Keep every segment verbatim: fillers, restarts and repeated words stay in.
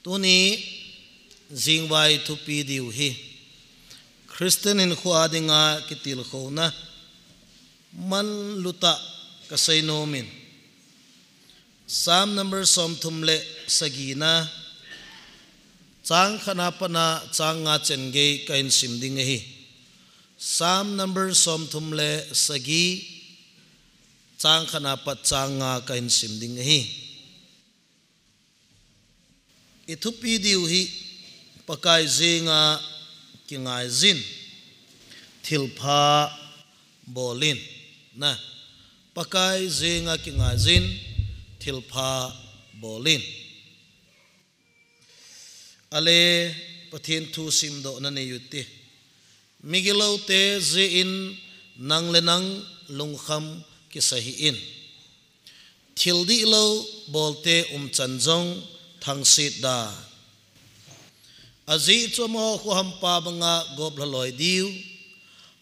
Tuni jingvai thupi diu hi Christian hinkhoa dinga kitilkhouna manlutah kasei nomin, Psalm number somthum le sagina, chang khatna patna chang nga chengei kahin sim ding ahi. Psalm number somthum le sagi, chang khatna pat chang nga kahin sim ding ahi. I thupi diu hi Pakai jenga kingaijin, thilpha bolin. Na, Pakai jenga kingaijin, thilpha bolin. Ale, Pathen thu simdohna nei ute. Migiloute jeh in nang le nang lungkham kisa hih in. Thil dihlou bolte umchan jong thangset da. Ajeh chu amaho khu hampa banga goplha loi diu,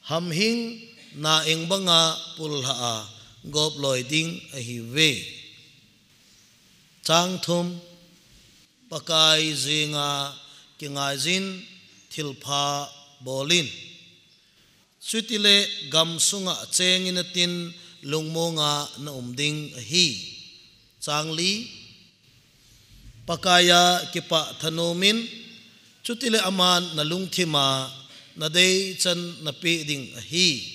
hamhing na-eng banga pullha a goploi ding ahiuve. Chang thum, Pakai jenga kingaijin, thilpha bolin. Chutile gamsunga chengin natin lungmonga na um ding ahi. Chang li, Pakaiya kipah thanomin, chutile aman na lungthima na deichan na peh ding ahi.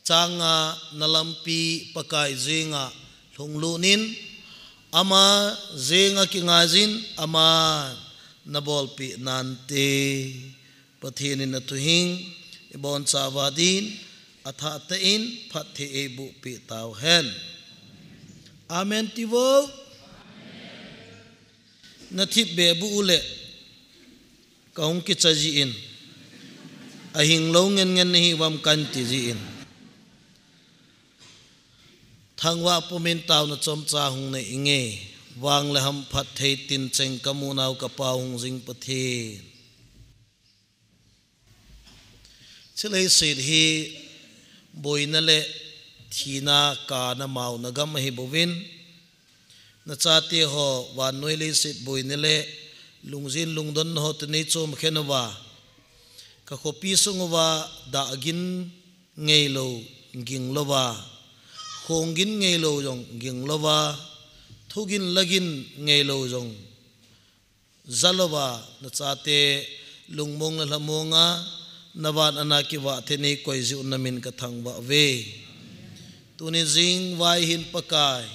Chang nga, na lampi Pakai jenga lhunglut in, ama jenga kingaijin, aman na bolpeh nante. Pathen in athuhing ibonchauva din, athahtah in phatthei eiboh peh tauhen. Amen tivo. Na thipbeh buh uleh, kahung kicha jin, ahinglou ngen ngen nahi uvam kati jin. Thangvah pumin taona chomcha hung nei inge, vang le hamphatthei tin cheng kamu nau ka Pa hung jing Pathen. Hiche leiset hi boina le thina kana mauna gam ahi bouvin, na chate ho vannoi leiset boina le lungjin lungdonna ho toh nei chom khen uva, ka khopi sung uva dah gin ngeilou ging louva, khong gin ngeilou jong ging louva, thu gin la gin ngeilou jong ja louva, na chate lungmong le lhamong a, na van ana kivah thei nei koi jiu na min ka thangvah uve. Tuni jingvai hin Pakai,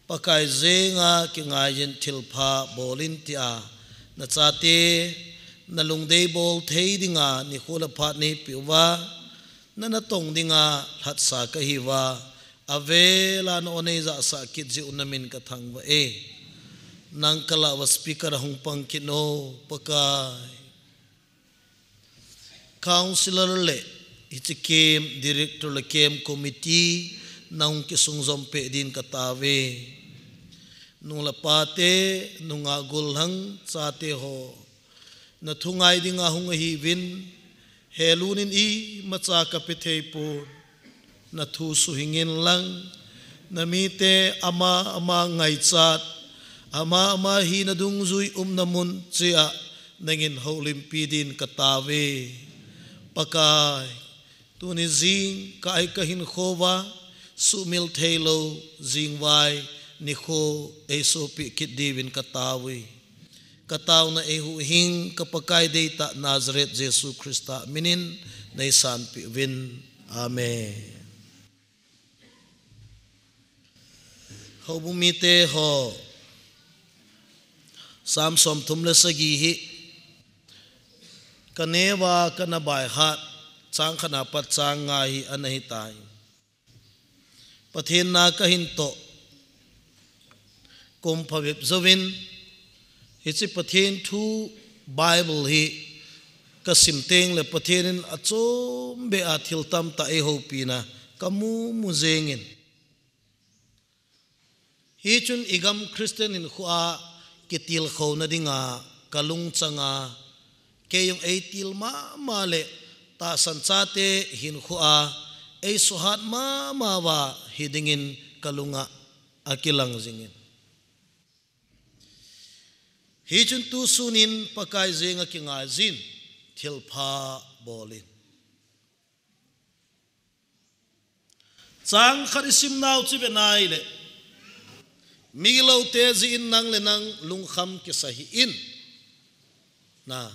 Pakai jenga kingaijin thilpha bolin tia, na chate na lungdei bol thei dinga nikho le phat nei peh uva, na natong dinga lhatsa kahiuva, avela na o nei jahsah kit jiu na min ka thangvah e. Nang ka lah uva speaker a hung pang kit in o Pakai. Councillor le hiche camp director le camp committee na hung kisung jom peh din ka taove. Nu le pate, nungah gollhang chate ho, na thu ngai dinga hung ahiuvin, helun in imacha ka pe thei pon, na thu suhing in lang, na mite ama ama ngaichat, ama ama hina dungjui umna mun cheh a, nangin houlimpi din ka taove. Pakai, tuni jing ka ai ka hinkho uva, sumil thei lou jingvai nikho eisopi kit diuvin ka taove. Ka taona eihuhhing ka Pakai deitah Nazareth Jesu Christa minin nei sanpeh uvin. Amen. Houbung mite ho, Psalm somthum le sagi hi ka neo a kana baihat, chang khatna pat chang nga hi ana hitai. Pathen na ka hin toh kum phabep jouvin, hiche Pathen thu Bible hi ka sim teng le Pathen in achom beh a thil tamtah eihoupina ka mu mu jengin. Hichun i gam Christian hinkhoa kitilkhouna dinga ka lungchang a, kei jong eitil mama le tahsan chate hinkhoa eisuhat mama uva hi dingin ka lunga akilang jingin. Hichun tusun in Pakai jenga kingaijin, thilpha bolin. Chang khat isim nau chu ve nai le. Migilote jin nang le nang lungkham kisa hih in. Na.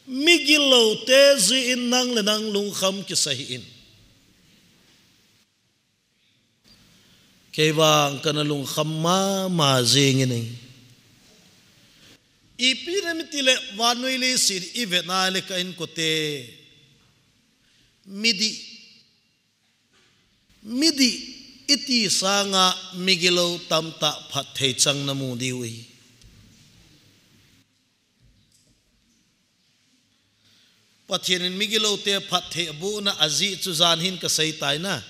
Migilote jin nang le nang lungkham kisa hih in. Kei vang kana lungkham mama jing in. Ipi na miti le vannoi leiset i ve nai le ka inkote. Midih. Midih iti sanga migilou tamtah phatthei chang namu diu ahi. Pathen in migilote phatthei abohna ajeh chu jan hin kasei tai na.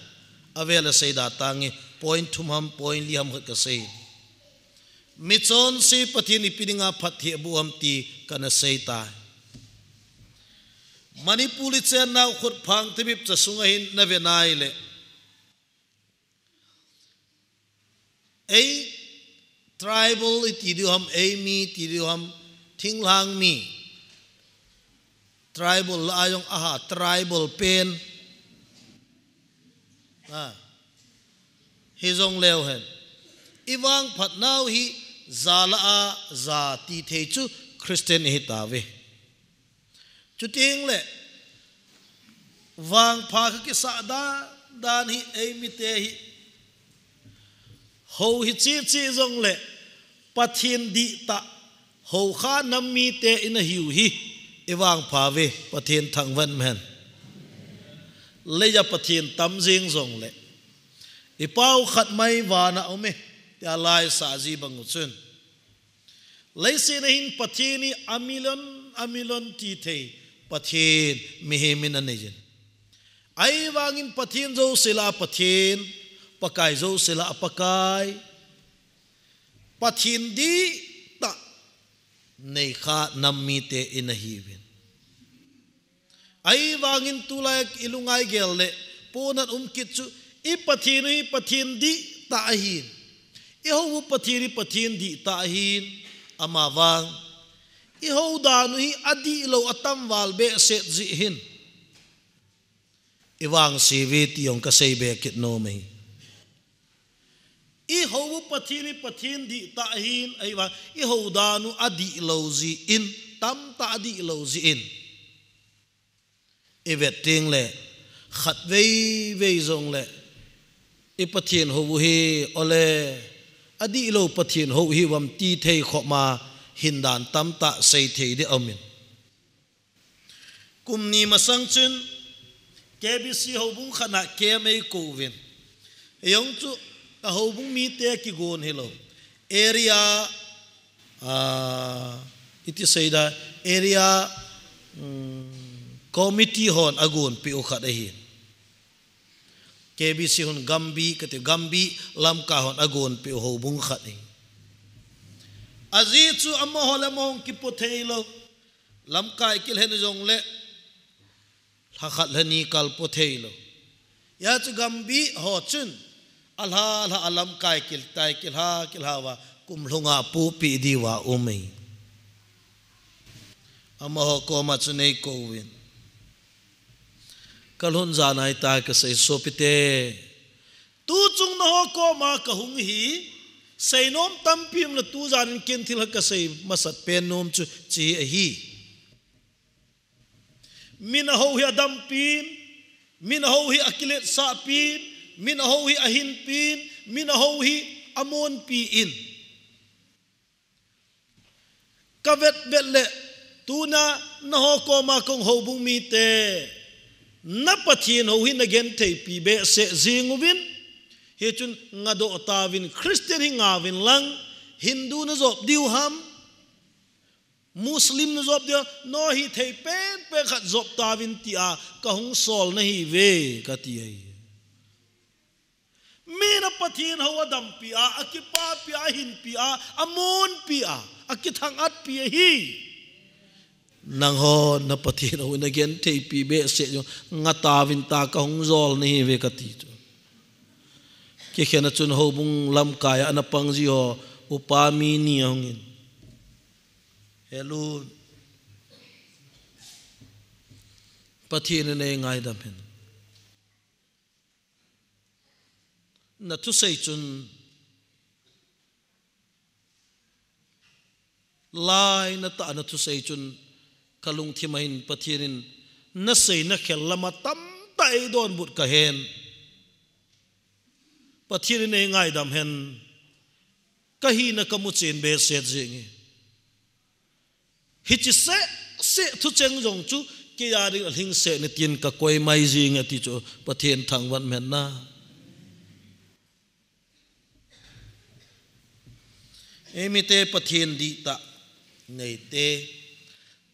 Avel a seida tange point thum ham point li ham khat kasei. Michonse Pathen ipi dinga phatthei aboh ham ti kana sei tai. Manipur i chennau khut phang themip cha sunga hin na ve nai le. Ei tribal iti diu ham, ei mi iti diu ham, thinglhang mi. Tribal la a jong aha, tribal pen. Ah. Hijong leu hen. I vangphat nau hi ja la a ja ti thei chu Christian ihi tauve. Chuting le vangpha ka kisa dan dan hi ei mite hi. Ho hi chi chi jong le Pathen dihtah ho kha nam mite ina hiu hi i vangpha ve Pathen thangvah in um hen. Leiya Pathen tam jing jong le i pau khat mai vana um e tia laisa ji bang u chun. Leiset a hin Pathen hi a million, a million ti thei Pathen mihem in anei jin. Ahivangin Pathen jouse lah a Pathen, Pakai jouse lah a Pakai. Pathen dihtah nei kha nam mite ina hiuvin. Ahivangin tulai i lungai gel le, ponan um kit chu, i Pathen u hi Pathen dihtah ahin. I hou u Pathen hi Pathen dihtah ahin, ama vang. I hou dan u hi adihlou atamval behseh jeh hin. I vangse uve ti jong kasei be kit nom ahi. I hou u Pathen hi Pathen dihtah ahin, ahivang, i hou dan u adihlou jeh in, tamtah adihlou jeh in. I vet ting le, khat vei vei jong le, i Pathen hou u hi, ole, adihlou Pathen hou hi uvam ti thei khop ma hin dan tamtah sei thei ding aum in. Kum ni masang chun K B C houbung khat na camp ei kou uvin. Ei jong chu a houbung mite kigon hilou. Area, ah, iti seida, area, um, committee hon agonpeh u khat ahi. K B C hon Gambi, kati Gambi lamkai hon agonpeh u houbung khat ahi. Ajeh chu amaho le amaho kipo thei lou. Lamkai kilhen jong le, lha khat lha ni kalpo thei lou. Hia chu Gambi ho chun, alha lha a lamkai kil tai kilha kilha uva, kum lhunga pupi diuva um e. Amaho koma chun ei kou uvin. Kalhun jan ahi tai kasei sopite. Tu chung naho koma kahung hi, seinom tampi um le tu jan in ken thil kasei masat pen nom chu chi ahi. Min a hou hi adampi in, min a hou hi akiletsahpi in, min a hou hi ahinpi in, min a hou hi amonpi in. Ka vet vet le tuna naho koma kong houbung mite, na Pathen hou hi na gentheipi behseh jing uvin, hichun ngadoh tauvin Christian hi ngauvin lang, Hindu na jop diu ham, Muslim na jop dia, nahi thei penpen khat jop tauvin tia kahung sol nahiuve kati ahi. Min a Pathen hou adampi a, akipapi a, ahinpi a, amonpi a, akithangatpi ahi. Nangho na Pathen hou na gentheipi behseh jong ngatauvin tia kahung jol nahiuve kati chu. Kikhen a chun houbung lamkai a ana pang ji ho upa mi ni ahung in. Helun. Pathen in eingaidam hen. Na thusei chun, lainatah a na thusei chun, ka lungthim a hin Pathen in na seina khel lam a tamtah eidonbut ka hen. Pathen in eingaidam hen. Ka hina ka muchen behseh jing e. Hiche seh seh thucheng jong chu kei a ding a lhingset in tin ka koi mai jing e ti chu Pathen thangvah hen na. Eimite Pathen dihtah neite,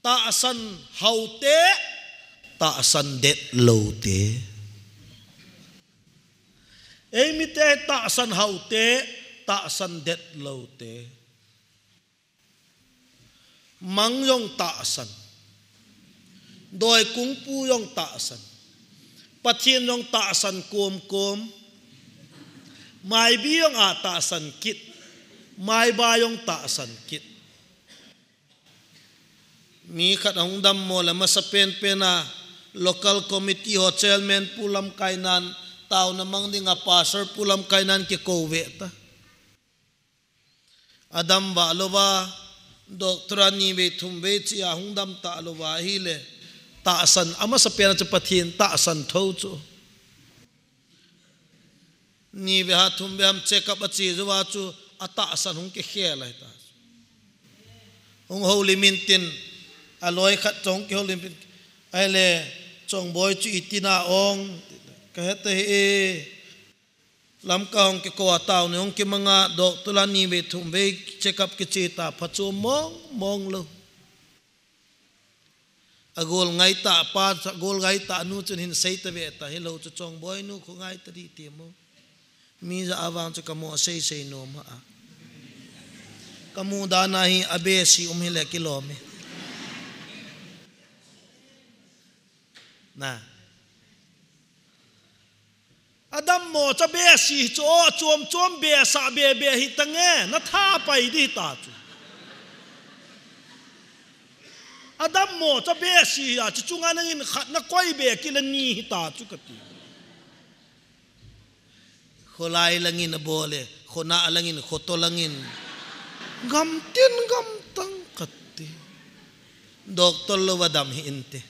tahsan haute, tahsan detloute. Eimite tahsan haute, tahsan detloute. Mang jong tahsan. Doi kungpu jong tahsan. Pathen jong tahsan komkom. Maibi jong a tahsan kit. Maiba jong tahsan kit. Mi khat ahung dammo le masa penpen a local committee ho chairman pu lamkai nan, taona mang dinga pastor pu lamkai nan kikou ve ta. Adam vah louva, doctor a ni vei thum vei chi a hung dam talouva ahile, tahsan, amasa pen a chu Pathen tahsan tho chu. Ni vei ham thum vei ham check up a che jouva chu atahsan hung kikhel ahi ta. Hung houlim intin, aloi khat chu hung kihoulim in, ahile, Chongboi chu iti na ong, ka he tahih e. Lamka hung kikou a taona hung kimanga, doctor a ni vei thum vei check up kiche ta, phachom mong mong lou. Agol ngai ta pa, agol ngai ta nu chun hin sei ta ve ta, hilou chu Chongboi nu khu ngai ta dih ti mo. Mi ja avang chu ka mo sei sei nom ha. Ka mu dan a hi abeh si um hile kilom e. Na. Adam mo cha behseh chu, o, chom chom behseh be be hi tange, na tha pai dih ta chu. Adam mo cha behseh a, chu chunga nangin khat na koi be kila ni hi ta chu kati. Kholai langin abol e, khona langin, khoto langin. Gamtin gamtang kati. Doctor lou va dam hih inte.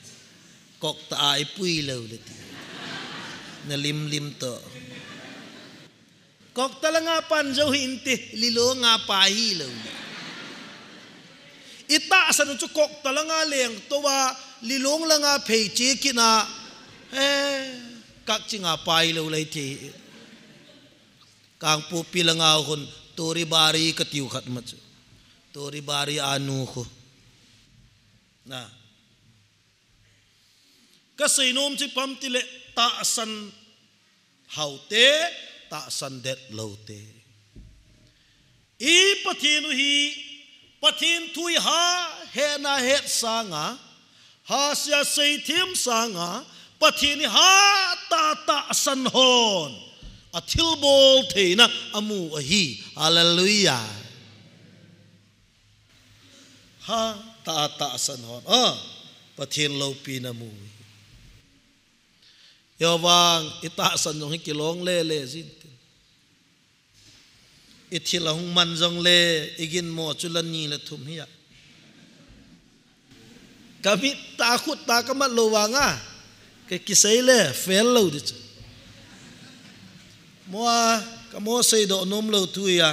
Kok ta a ipui lou le ti. Na lim lim to. Kok ta langa pan jou hih inte, lilong a pa hilou le. I tahsan u chu kok ta langa leng tou va, lilong langa phei che kit na. Eh, kak chinga pa hilou le ti. Kangpokpi langa hun Toribari kati u khat ma chu. Toribari a nu khu. Na. Ka seinom chu ipi ham tile tahsan haute, tahsan detloute. I Pathen u hi, Pathen thu i ha, hena het sanga, ha sia seithem sanga, Pathen i hatah tahsan hon, athilbol theina amu ahi. Hallelujah. Hatah tahsan hon, a, Pathen loupina amu. Hijeh vang, i tahsan jong hi kilong lele jin tin. I thil ahung man jongle, i ginmo chu la ni la thum hi a. Ka mit tah khut tah ka mat lou vanga, ka kisei le, fail lou ding chu. Mo a, ka mo seidoh nom lou thu hi a.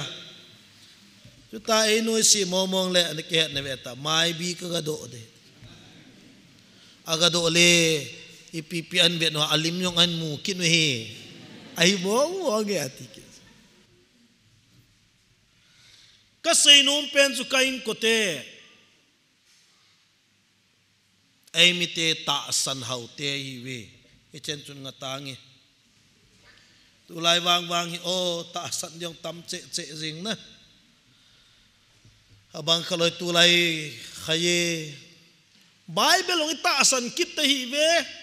Chuta ei noise mong mong le, ana kihet na ve ta, maibi ka ga doh de. Aga doh le, ipi pi an vet u, alim jong an mu kit u hi. Ahi bou, bou nge ati kit. Ka seinom pen chu ka inkote. Eimite tahsan haute ihiuve. Hichen chun nga tange. Tulai vang vang hi, o, tahsan ding tam cheh cheh jing na. Abang khaloi tulai khaye. Bible hung i tahsan kit ta ihiuve.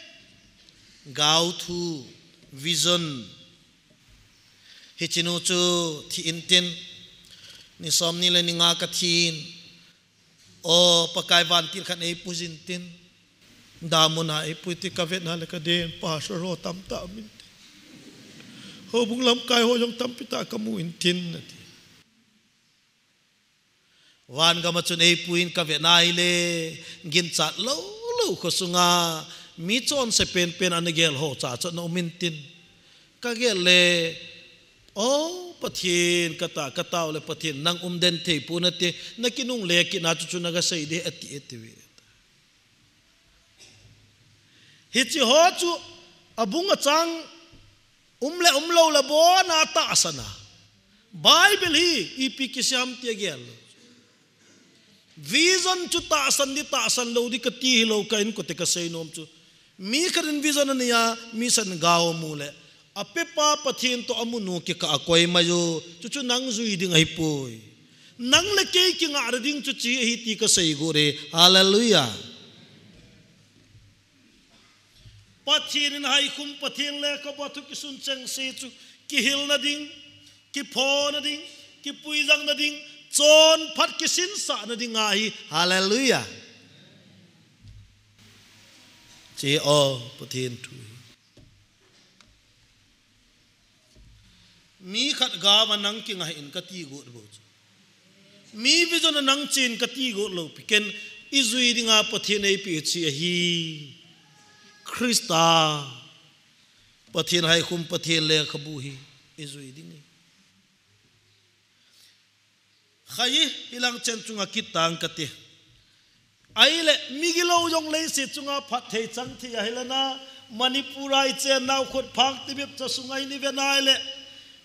Gaothu, vision. Hichenu chu thi intin. Ni som ni le ni nga ka thin. O Pakai, vantil khat eipui jin tin. Damuna eipui ti kavetna le kaden, pastor ho tamtah um intin. Houbung lamkai ho jong tampi tah kamu intin, ati. Van gam a chun eipui in kavetna hile, ginchat lou lou khosunga, mi chonse penpen ana gel ho cha chu ana um intin. Kagel le, O Pathen, kata, katao le Pathen, nang umden thei pon nate, nakinungle kitna chu chu nagasei ding, ati, ati ve. Hiche ho chu abung achang um le umlou le abona tahsan a. Bible hi ipi kisei ham ti agel lou. Vision chu tahsan ding, tahsan lou ding kati hilou, ka inkote kasei nom chu. Mi khat in vision anei a, mi khat in ga amu le, apepa Pathen toh amu nu kikah a koima jo, chuchu nang jui ding ahipoi. Nang le kei kingah ding chu hiche ahi ti kasei got e. Hallelujah. Pathen in haikhum, Pathen lekhabu a thu kisun chengse chu kihilna ding, kiphona ding, kipuijangna ding, chonphat kisinsahna ding ahi. Hallelujah. Hiche, o Pathen thu hi. Mi khat gam a nang kingah in kati got bou chu. Mi vision a nang chen kati got lou pi, ken ijui dinga Pathen eipeh chu ahi. Christa, Pathen haikhum, Pathen lekhabu hi ijui ding ahi. Khai, hilang chen chunga kit tang kate. Ahile, migilou jong leiset chunga phatthei chang thei ahi lana, Manipur a ichen nau khut phang tibep cha sunga ini ve nai le,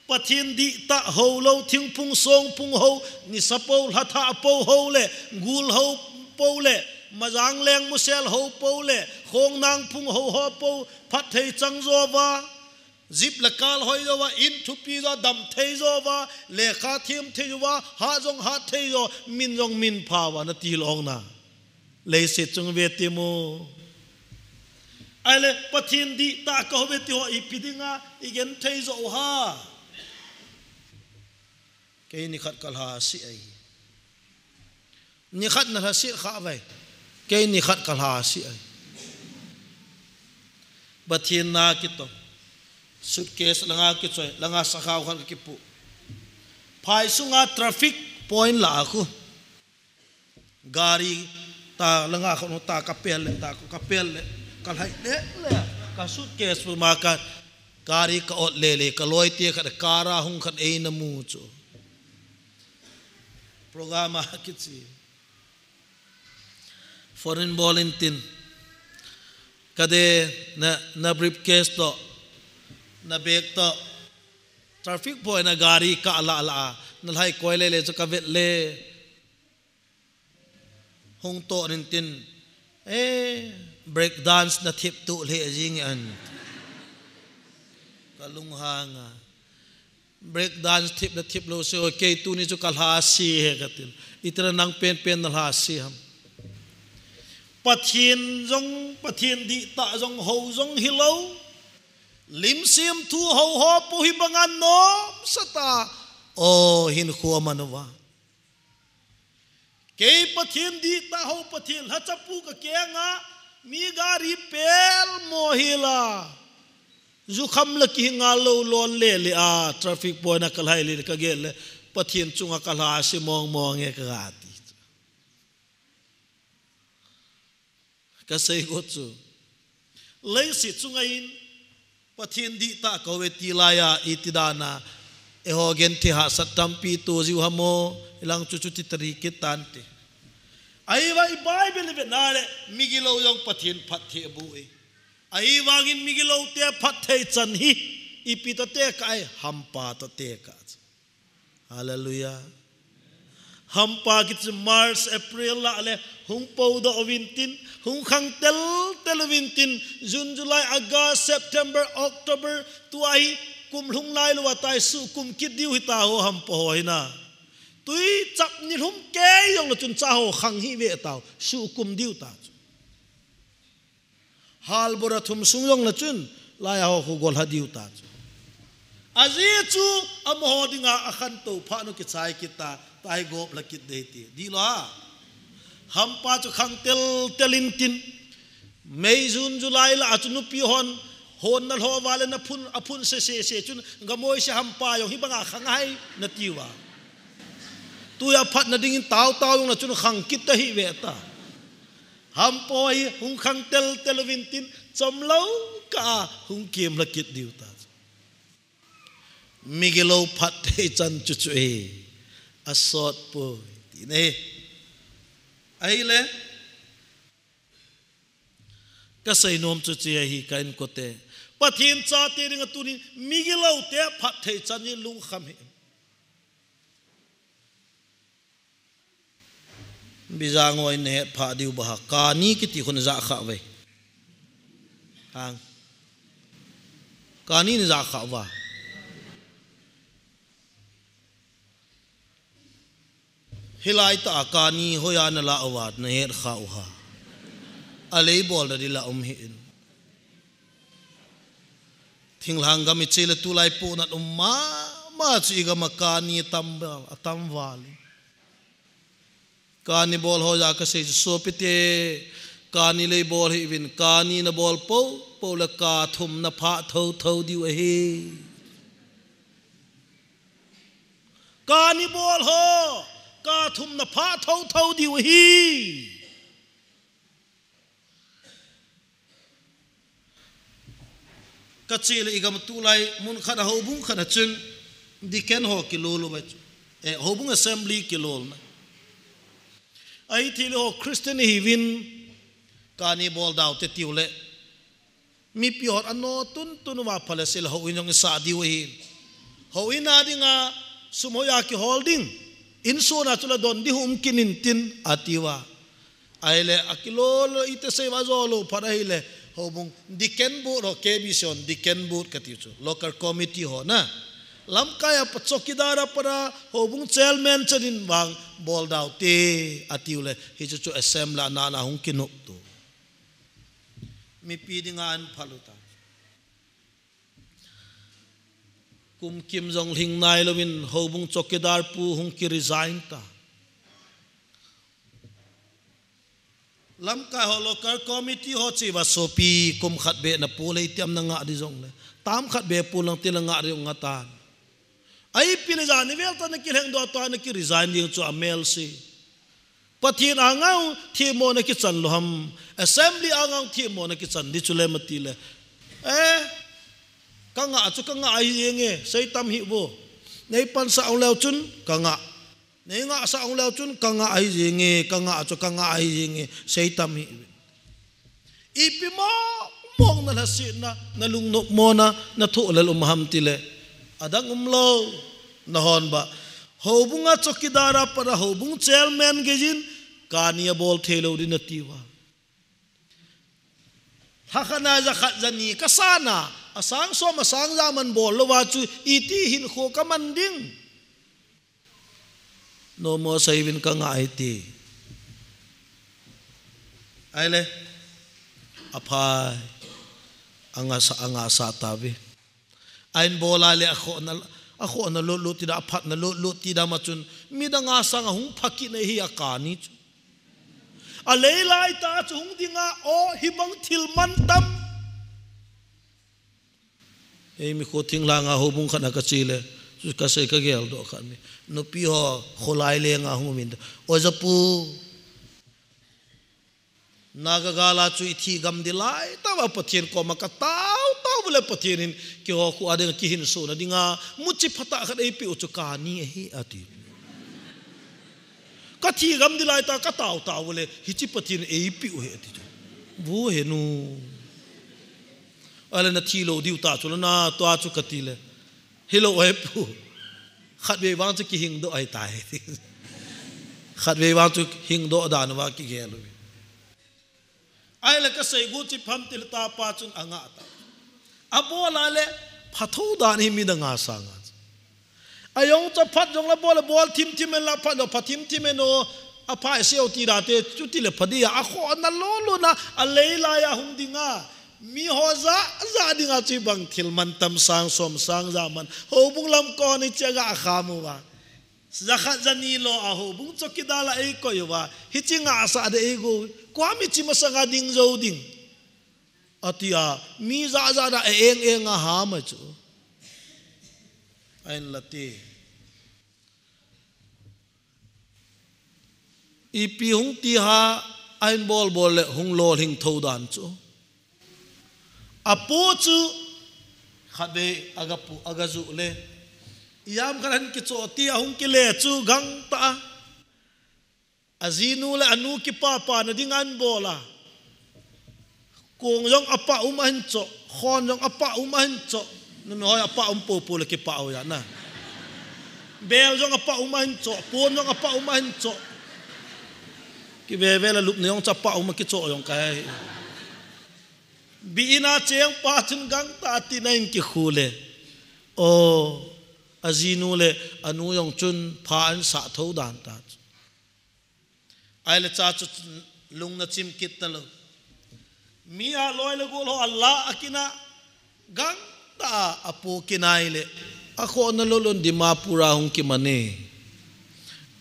Pathen dihtah ho lou, thingphung songphung ho, nisa po, lhatha po ho le, gul ho po le, majang leng musel ho po le, khongnang phung ho ho po, phatthei chang jo uva, Jeep le car hoi jo uva, in thupi jo, dam thei jo uva, lekha them thei jo uva, hat jong hat thei jo, min jong min pha uva, nati lou na. Leiset chung ve temo. Ahile, Pathen dihtah kahi uve ti ho ipi dinga, igen thei jo u ham. Kei nikhat kalhase ahi. Nikhat nalhase kha uve. Kei nikhat kalhase ahi. Pathen na kitong. Suitcase langa kichoi, langa sakhao khat kakipu. Phai sunga traffic point lah a khu. Gari ta langa khu ta kapel le, ta kapel le. Kalhai le le. Ka suitcase pu ma ka gari ka ot le le. Kaloi te khat car a hung khat eina mu chu. Program a kichi. Phone in bol intin. Kade na, na briefcase toh, na bag toh. Traffic point a gari ka la la. Nalhai koi le le chu kavet le. Hung toh intin. Eh, break dance na thip tu le jing an. Kalunghang a. Break dance thip le thip lou se, o kei tuni chu kalhase e katin. Itira nang penpen nalhase ham. Pathen jong, Pathen dihtah jong, ho jong hilou. Lim semthu ho ho po hi banga nomsa ta. O hinkho aman uva. Kei Pathen dihtah ho, Pathen lhacha pu kakeng a, mi gari pel mo hila. Jukham la kihinga lou lon le le a, traffic point a kalhai le le kagel le, Pathen chunga kalhase mong mong e kati. Kasei got chu. Leiset chunga hin Pathen dihtah kahi uve ti laiya iti dan a eiho genthei hahsat tampi toh jiu ham o, hilang chu chuti tari kit tante. Ahivang i Bible i vet na le migilou jong Pathen phatthei abol e. Ahivangin migilou te phatthei chan hi ipi toh tekah e, hampa toh tekah. Hallelujah. Hampa kiti chu March, April lah le hung podoh uvin tin, hung khang tel tel uvin tin, June, July, August, September, October, tua hi kum lhung lai lou a tai, suhkum kit diu hita ho hampa ho hi na. Tui chap ni lhum kei jong le chun cha ho khang hi ve tau, suhkum diu ta chu. Halbura thum sung jong le chun, laiya ho khu gol ha diu ta chu. Ajeh chu, amaho dinga akhantou phat nu kichai kit ta, tai gop la kit dei ti. Dih lou a. Hampa chu khang tel tel intin. May, June, July lah a chu nupi hon, honna lhou vale na phun, aphun sese se chun, gamoi se hampa jong hi banga khang ahi nati uva. Tuja phatna dingin tao tao jong na chun khang kit ta hi ve ta. Hampa hi hung khang tel tel uvin tin, chomlou kah a hung kemla kit diu ta. Migilou phatthei chan chu chu e. Asot poi. Ti ne. Ahile. Kasei nom chu chu ahi ka inkote. Pathen chate dinga tunin migilou te phatthei chan hi lungkham hi. Bijang hoi nahet pha diu ba ha. Kani kiti khu naja kha uve. Hang. Kani naja kha uva. Hilai tah a kani hoiya nala uva nahet kha u ha. Alei bolna ding la um hih in. Thinglhang gam iche le tulai pohnat um mama chu igam a kani atam val, atam val. Kani bol ho ja kasei chu sopite, kani lei bol hih uvin, kani nabol popo le kah thum naphah thotho diu ahi. Kani bol ho, kah thum naphah thotho diu ahi. Kache le igam tulai mun khat a houbung khat a chun deacon ho kilol uva chu. Eh, houbung assembly kilolna. Ahithei le ho Christian ihiuvin kani bol dau te tiu le. Mipi hon ano tun tun uva phaleseh le houin jong isah diu ahi. Houin a dinga sum hoiya kihol ding. Insung a chu la don ding um kit intin ati uva. Ahile, akilol ite sei uva jolou phat ahile, houbung deacon board ho, K B C hon deacon board kati chu, local committee ho na. Lamkai a pa chowkidar a pat a, houbung chairman chan in vang bol dau te, ati u le, hichu chu assembly a nana hung kinop tu. Mipi dinga aphal u ta. Kum kim jong lhing nailouvin houbung chowkidar pu hung ki resign ta. Lamkai ho local committee ho che uva sopi kum khat beh na pol e ti am na ngah ding jong le. Tam khat beh pol lang ti la ngah ding jong ngah tan. Ahi pi le jan ni vel ta na kilheng doh ta na ki resign ding chu amel si. Pathen anga themmo na kichan lou ham. Assembly anga themmo na kichan ding chu le mati le. Eh, ka ngah chu ka ngah ahi jeng e, sei tam hih vo. Nei pansah u leu chun ka ngah. Nei ngahsah u leu chun ka ngah ahi jeng e, ka ngah chu ka ngah ahi jeng e, sei tam hih. Ipi mong mong na lhasetna, na lungnop mona, na thoh lel um ham ti le. Adang umlou, na hon ba. Houbung a chowkidar a pat a houbung chairman gei jin, kani abol thei lou ding nati uva. Lha khat na ja khat ja ni ka sa na, asang som asang ja man bol lou uva chu, iti hinkho ka man ding. Nomo sei uvin ka ngah ahi ti. Ahile, aphai, angahsa, angahsa ta uve. Ahin bol a le akhohna, akhohna lut lut ti da, aphatna lut lut ti da ma chun, midang a sanga hung pha kit na hi a kani chu. Alei lai tah chu hung dinga, o, hibang thil mantam. Eimi kho thinglhang a houbung khat na ka che le, chu ka sei ka geldoh khat mi. Nupi ho, kholai lenga hung um in. O ja pu. Naga gal a chu i thi gam ding lai tah uva Pathen koma ka tao tao uva le Pathen in keiho khu a dinga kihinso na dinga muchi phatah khat eipeh u chu kani ahi ati. Ka thi gam ding lai tah ka tao tao uva le hiche Pathen in eipeh u ahi ati chu. Vo he nu. Ahile na thi lou diu ta chu la na tua chu kati le. Hilou ahi pu. Khatvei vang chu kihing doh ahi tai. Khatvei vang chu hing doh dan uva kigel u. Ahile ka sei gu chi pham ti le tapa chun angah ta. Abol a le phatho dan hi midang a sanga. Ajong cha phat jong la bol, bol thim thim en la phat jong phat thim thim en o. Aphai seo ti da te chu ti le pha dia. Akhohna lut lut na alei lai a hung dinga. Mi ho ja, ja dinga chu bang thil mantam sang som sang ja man. Houbung lam kon i che ga kha mu va. Jakhat jani lou a houbung chowkidar la eikoi uva, hiche ngahsah de eigo, koi mi hiche masanga ding jou ding, atia, mi jahjah da e-eng eng a ham a chu. Ahin la ti. Ipi hung ti ham, ahin bol bol le hung lolhing tho dan chu. Apu chu khatvei aga pu, aga ju le. Ijat khat ahin kichoh ti ahung kile chu gangtah a. Ajinu le anu kipapana ding ahin bol a. Kong jong apah um ahin choh, khon jong apah um ahin choh. Numei hoi apah um popo le kipah u ahi na. Bel jong apah um ahin choh, pon jong apah um ahin choh. Kiveve le lupna jong chu apah um a kichoh jong kahe. Bi in a cheng pa chun gangtah a tin ahin kikhu le. O, ajinu le anu jong chun pha ahin sah tho dan ta chu. Ahile cha chu lung ana chim kit talou. Mi a loi le gol ho ala a kina gangtah a apu kinai le. Akhohna lolon Dimapur a hung kiman e.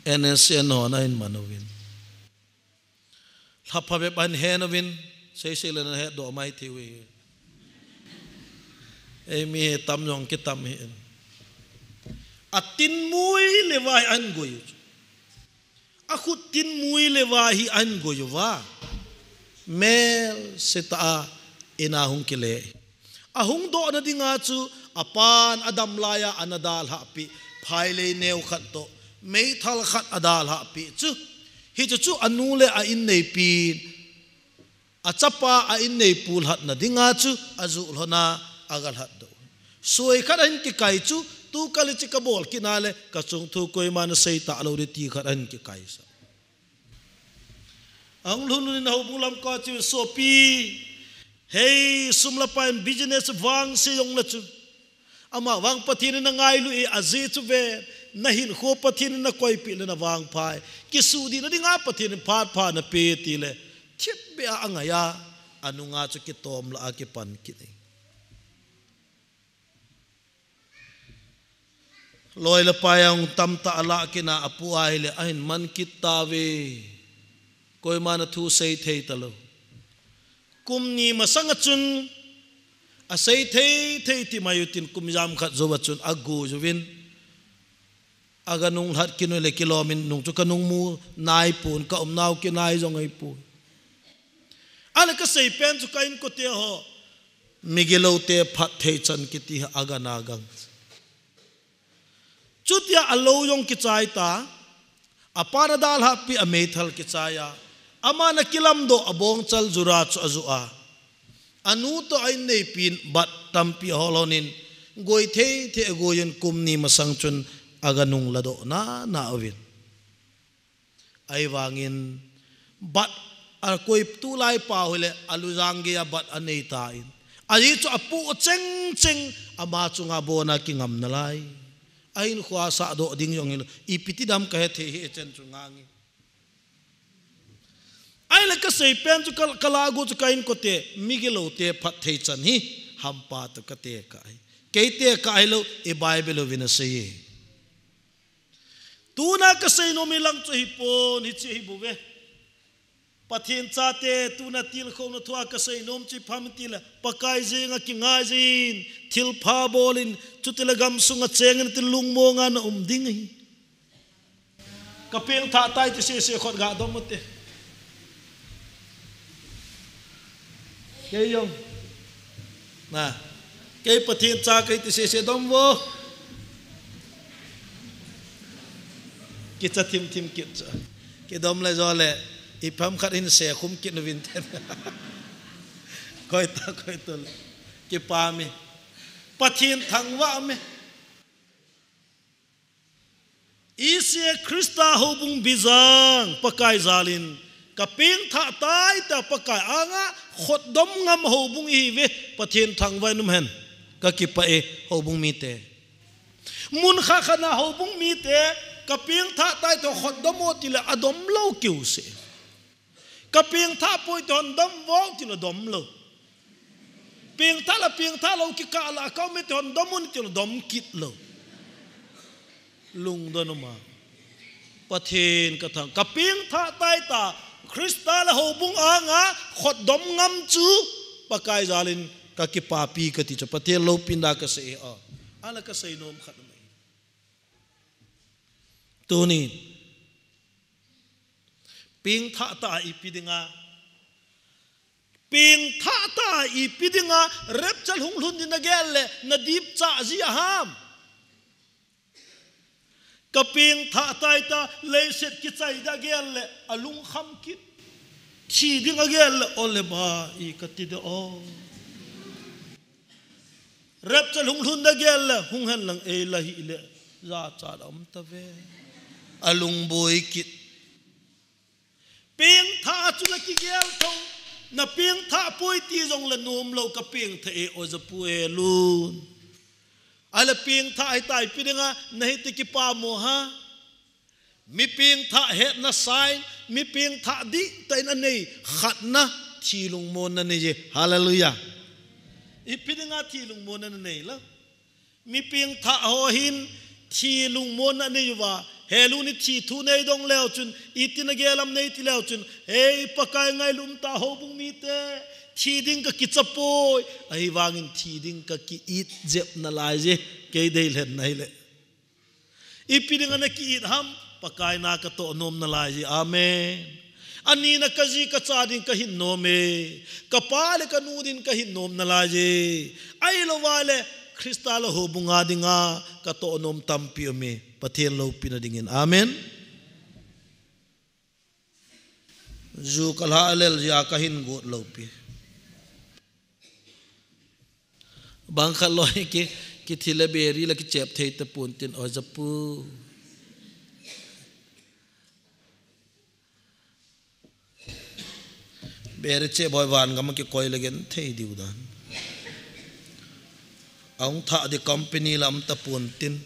N S C N hon ahin man uvin. Lhapha bep ahin hen uvin. Seisei le nahet doh mai thei uve. Eimi hi tam jong kitam hi. Atin mui le vai ahin goi u chu. Akhut tin mui le vai hi ahin goi uva. Mel se tah a in a hung kile. Ahung dohna dinga chu apan adam lai a ana dalhah pi. Phailei neo khat toh. Meithal khat adalhah pi chu. Hichu chu anu le a inneipin. Achapa a inneipu lhatna dinga chu aju lhon a aga lhat doh. Soi khat ahin kikai chu, tu kali chu kabol kit na le, kachung thu koima nasei talou ding ti khat ahin kikai sa. Ahung lhun lhun in houbung lam koi chu sopi. Hei, sum le pai in business vangse jong le chu. Amavang Pathen in nangailu e, ajeh chu ve, nahinkho Pathen in nakoipeh le navangpha e. Kisuhdih na dinga Pathen in phat pha napeh e tile. Thipbeh a angai a, anunga chu kitom lah a kipan kit e. Loi le pai ahung tamtah alah kit na apu ahile ahin man kit tauve. Koiman athu sei thei talou. Kum ni masang a chun asei thei thei ti mai u tin kum ijat khat jou a chun agu jouvin. Aga nung lhat kit u le kilom in nung chu kanung mu nai pon, kaum nau kinai jong ahi poi. Ahile kasei pen chu ka inkote ho. Migilou te phattheichan kiti hi aga na gang. Chutia alou jong kichai ta, apan adalhah pi ameithal kichai a, aman akilamdoh abongchal jura chu aju a. Anu toh a inneipin bat tampi ahol hon in, goi thei thei agoi in kum ni masang chun aga nung ladoh na na uvin. Ahivangin bat akoi tulai pa hile alujang gei a bat anei tan. Ajeh chu apoh cheng cheng ama chunga bon a kingam nalai. Ahinkho a sahdoh ding jong hilou. Ipi ti dam kahe thei hi chen chu ngang e. Ahile kasei pen chu ka, kalah gu chu ka inkote, migilou te phattheichan hi hampa toh kate kah e. Kei te kah hilou, i Bible uvin asei e. Tuna kasei nom hi lang chu hipon, hiche hi bou ve. Pathen chate, tuna tilkhouna thua kasei nom chu ipi ham tile, Pakai jenga kingai jin, thilpha bol in, chutile gamsunga cheng in, ti lungmonga na um ding ahi. Kapengthah tai ti sese khut ga dom u te. Kei jong. Na. Kei Pathen cha kei ti sese dom vo. Kicha thim thim kit cha. Kidom le jo le. Ipi ham khat in se khum kit nu vin ten. Koi ta koi to le. Kipa mi. Pathen thangvah mi. Ise Christa houbung bijang Pakai jalin kapengthah tai ta Pakai anga khutdom ngam houbung ihiuve Pathen thangvah in um hen kakipah e houbung mite. Mun khat khat na houbung mite kapengthah tai ta khutdom o tile adom lou kiu se. Kapengthah poi ti hon dom vo tile dom lou. Pengthah la pengthah lou kikah la ka um e ti hon dom un tile dom kit lou. Lungdon um a. Pathen ka thang, ka pengthah tai ta, Christa le houbung anga khutdom ngam chu Pakai jalin ka kipapi kati chu, Pathen loupina ka sei a. Ala ka sei nom khat mai. Tuni, pengthah ta ipi dinga, pengthah ta ipi dinga, rapture hung lhun ding na gel le, na dipcha ji a ham. Ka pengthah tai ta, leiset kichai ding a gel le, alungkham kit. Thi ding a gel le, ole ba, i kati de o. Rapture hung lhun ding a gel le, hung hen lang ei la hih le, jachat a um ta ve. Alungboi kit. Pengthah chu la kigel tho, na pengthah poi ti jong la nom lou ka pengthah e, o japu e lun. Ala pengthah ahi tai pi dinga, na hiti kipa mo ha. Mi pengthah hetna sign, mi pengthah dih ta in a nei, khatna, thi lungmonna nei je. Hallelujah. Ipi dinga thi lungmonna na nei la. Mi pengthah ho hin thi lungmonna nei uva, he lun i thi thu nei dong leu chun, itin a gel am nei ti leu chun, hei Pakai ngailum ta houbung mite, thi ding ka kicha poi, ahivangin thi ding ka ki-it jep nalai je, kei dei lhen na hile. Ipi dinga na ki-it ham, Pakai na ka toh nom nalai je. Amen. Ani na ka ji ka cha ding ka hin nom e. Ka pa le ka nu ding ka hin nom nalai je. Ahilou va le Christa le houbung a dinga ka toh nom tampi um e. Pathen loupina dingin. Amen. Ju ka la lel jia ka hin got lou pi. Bang khat loi ki, kithi le beri la kichep thei ta pon tin, o japu. Beri chep boi van gam kikoi le gen thei diu dan. Ahung thah di company lam ta pon tin.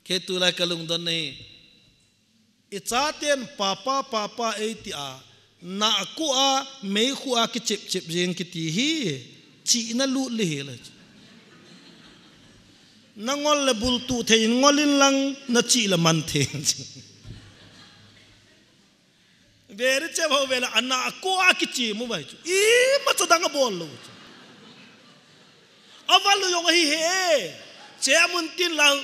Kei tulai ka lungdon na hi. I chaten papa, papa ei ti a, na a ku a, meikhu a kichep chep jeng kiti hi, chihna lut le hi le. Na ngol le bultu thei in ngol in lang na chih le man thei in. Beri chep ho vela, ana a ko a kichim u vai chu. Imacha dang abol lou chu. Aval u jong ahi he. Chep un tin lang.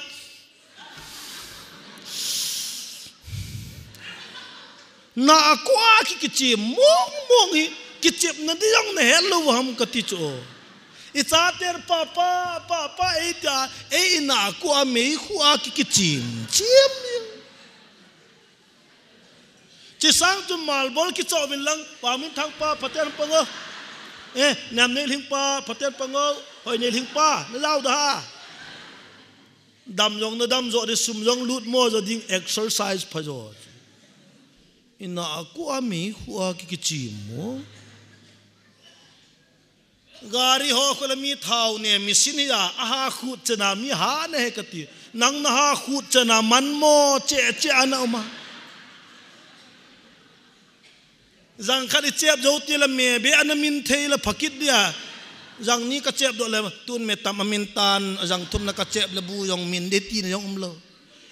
Na a ko a ki kichim mong mong hi. Kichepna di jong na het lou ham kati chu. I chaten papa, papa ei ta, ei na a ko a meikhu a ki kichim. Chim. Chi sang chu malbol kichoh vin lang, Pa Minthang pa, phaten pang o. Eh, Nemneilhing pa, phaten pang o. Hoineilhing pa, na jao da ha. Dam jong na dam jo di, sum jong lut mo jo ding, exercise pha jo. I na a ko a meikhu a ki kichim mo. Gari ho khu le mi thao ne, machine hi a, aha khut chena mi ha ne he kati. Nang na ha khut chena man mo che che ana uma. Jang khat i chep jo ti le me be ana min thei le phakit dia. Jang ni ka chep do le tun me tam amin tan, jang thum na ka chep le bu jong min de ti na jong um lou.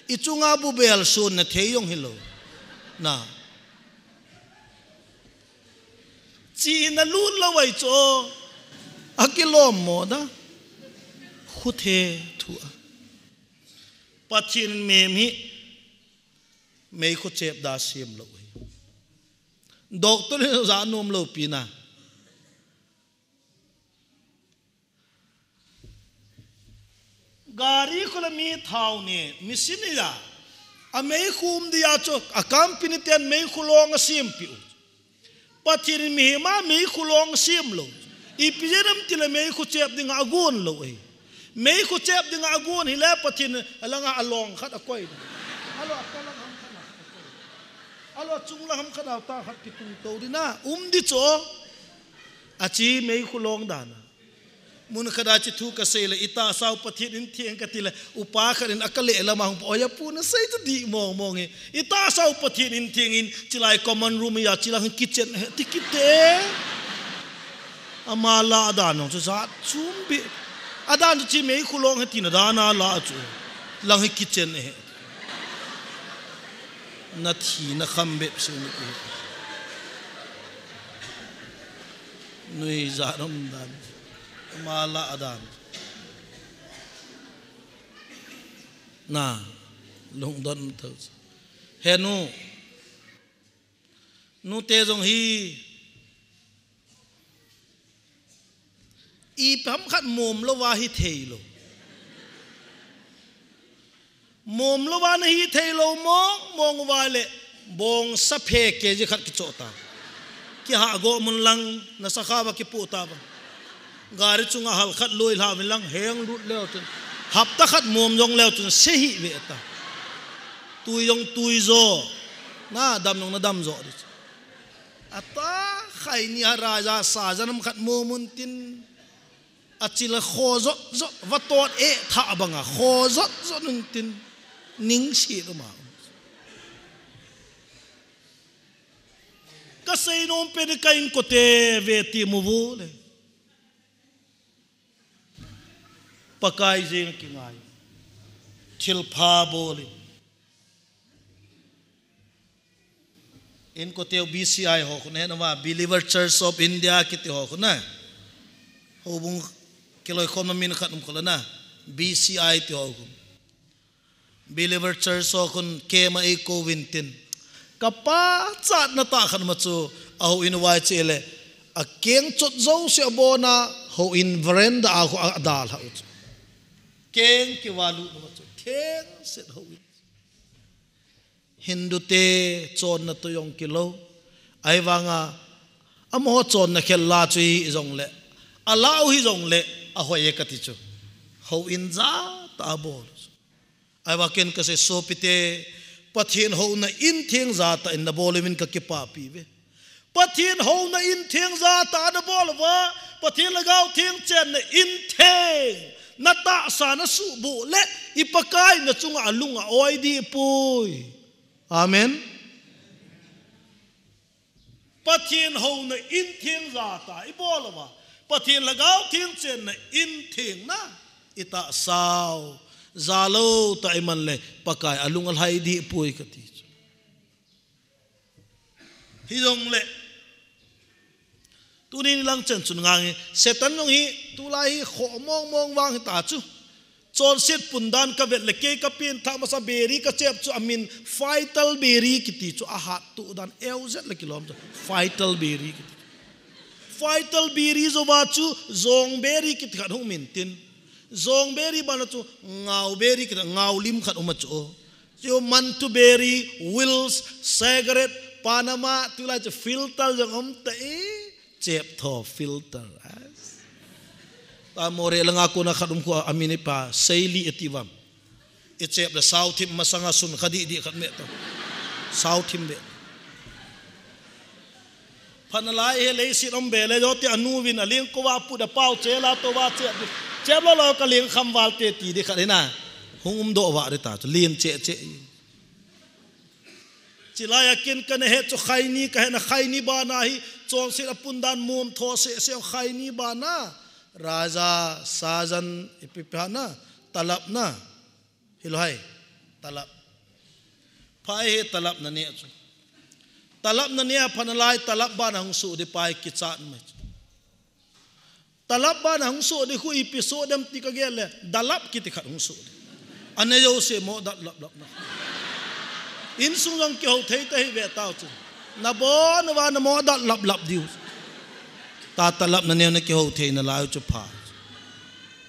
I chunga bu bel sun na thei jong hi lou. Na. Chi na lut lou vai cho. A kilom mo da. Khu the thu a. Pathin me mi. Meikhu chep da sim lou hi. Doctor le ja nom lou pi na. Gari khu le mi thao ne, machine hi a. A meikhu um dia chu, a company ten meikhu long a sim pi u. Pathin in mihem a meikhu long a sim lou. Ipi jeh ham ti le meikhu chep ding a gon lou e. Meikhu chep ding a gon hi le Pathin a lang a long khat a koi. Alo a kalang ham khat a koi. Alo a chunglang ham khat a ta khat ki tung to di na. Um di cho. A chi meikhu long dan a. Mun khat a chi thu ka sei le, i tahsa u Pathin in theng ka ti le, upa khat in a ka le lam a hung pa, oya pu na sei chu di mong mong e. I tahsa u Pathin in theng in, chi lai common room ya, chi lai kitchen he, ti kit te. Ama la dan nong chu za chum bi. Adan chu chi mei khulong he tina dan a la chu. Lang hi kitchen he. Na thi na kham bep si ni. Nui za rom dan. Ma la adan. Na, lungdon thou. He nu. Nute jong hi. Ipi ham khat mom lou va hi thei lou. Mom lou va na hi thei lou mong mong va le bong sa phe ke ji khat kicho ta. Ki ha go mun lang na sa kha va kipu ta va. Gari chunga hal khat loi hla vin lang heng lut leu chun. Hapta khat mom jong leu chun se hi ve ta. Tui jong tui jo. Na dam jong na dam jo di. Ata khai ni a raja sa janam khat mom un tin. A chila kho jot jot va tot e tha banga kho jot jot un tin. Ning si lo ma. Ka sei nom pe ni ka inkote ve ti mu vu le. Pakai jeng kingai. Thil pha bol in. Inkote u B C I ho khun, hena ma Believer Church of India kiti ho khun na. Houbung kiloi khom na min khat um khol na. B C I ti ho khun. Believer Church ho khun kema ei ko vin tin. Ka pa chat na ta khan ma chu a ho in vai che le. A keng chot jo se a bona ho in veranda a khu a dal ha u chu. Keng ki va lu na ma chu. Keng set ho in. Hindu te chon na tu jong kilo. Ai vanga amaho chon na khel la chu hi jong le. A lau hi jong le a hoi e ka ti chu. Ho in ja ta bol. Ai va ken ka se sopite, Pathen houna in theng ja ta in na bol min ka kipapi ve. Pathen houna in theng ja ta na bol va, Pathen lhagao theng chen na in theng, na tahsa na subu le, i Pakai na chunga a lunga oi di pui. Amen. Pathen houna in theng ja ta i bol va, Pathen lhagao theng chen na in theng na, i tahsa u, ja lou ta i man le, Pakai a lunga lhai di pui ka ti chu. Hi jong le. Tuni ni lang chen chun ngang hi. Satan jong hi, tulai hi kho mong mong vang hi ta chu. Chonset pun dan ka vet le kei ka pin thak masa beri ka chep chu a min fighter beri kiti chu a hat tu dan eu zet le kilom chu. Fighter beri kiti. Fighter beri jo va chu zong beri kiti khat hung min tin. Zong beri bana chu ngau beri kiti ngau lim khat um a chu. Chu Mantu beri, Wills, cigarette, Panama, tulai chu filter jong um ta e, chep tho filter. As. Ta more langa kona khat um khu a min i pa, Seili e ti vam. I chep le sau thim masanga sun kha di di khat me to. Sau thim be. Phanalai he leiset um be le jo ti anu vin a ling ko va pu da pau che la to va che. Chep lo lo ka ling kham val te ti di khat hina. Hung um do va ri ta chu lin che che. Chilai a kin ka na he chu khaini ka he na khaini bana hi chonset a pun dan mum tho se se khaini bana. Raja, sajan, ipi pi hana, talap na. Hilou hai, talap. Phai he talap na ne chu. Talap na ne a phanalai talap bana hung su di pai kichat mai chu. Talap bana hung su di khu ipi su dem ti ka gel le, dalap kiti khat hung su di. Ane jo se mo dat lap lap na. Insung jong kihou thei ta hi ve tau chu. Na bo na va na mo dat lap lap diu. Ta talap na ne na kihou thei na lai chu pha.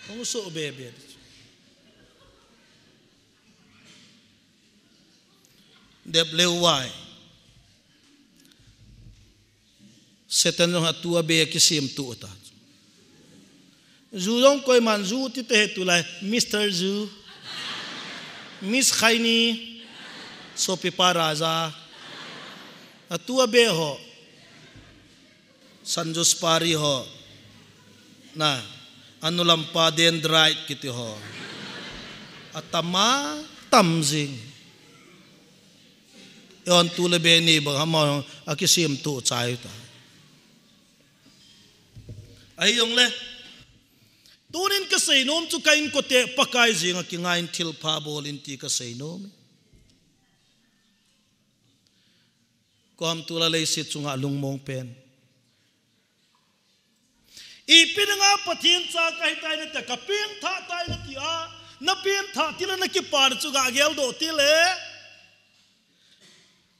Hung su be be di chu. Dep leu vai. Satan jong ha tu a be a kisim tu ta. Zu jong koiman zu ti te he tu lai. Mister Zu. Miss Khaini. Sopipa Raja. A tu a be ho. Sanjus pari ho. Na, anulampa dendrite kiti ho. Atama tamjing. Yon tu le be ni bang hama akisim tu chai ta. Ahi jong le. Tunin kasei nom chu ka inkote Pakai jenga kingain thilpha bol in ti kasei nom e. Kom tula leiset chunga lungmong pen. Ipi dinga Pathen cha kahi tai nati, kapengthah tai nati a, napengthah tile nakipana chu gageldoh tile.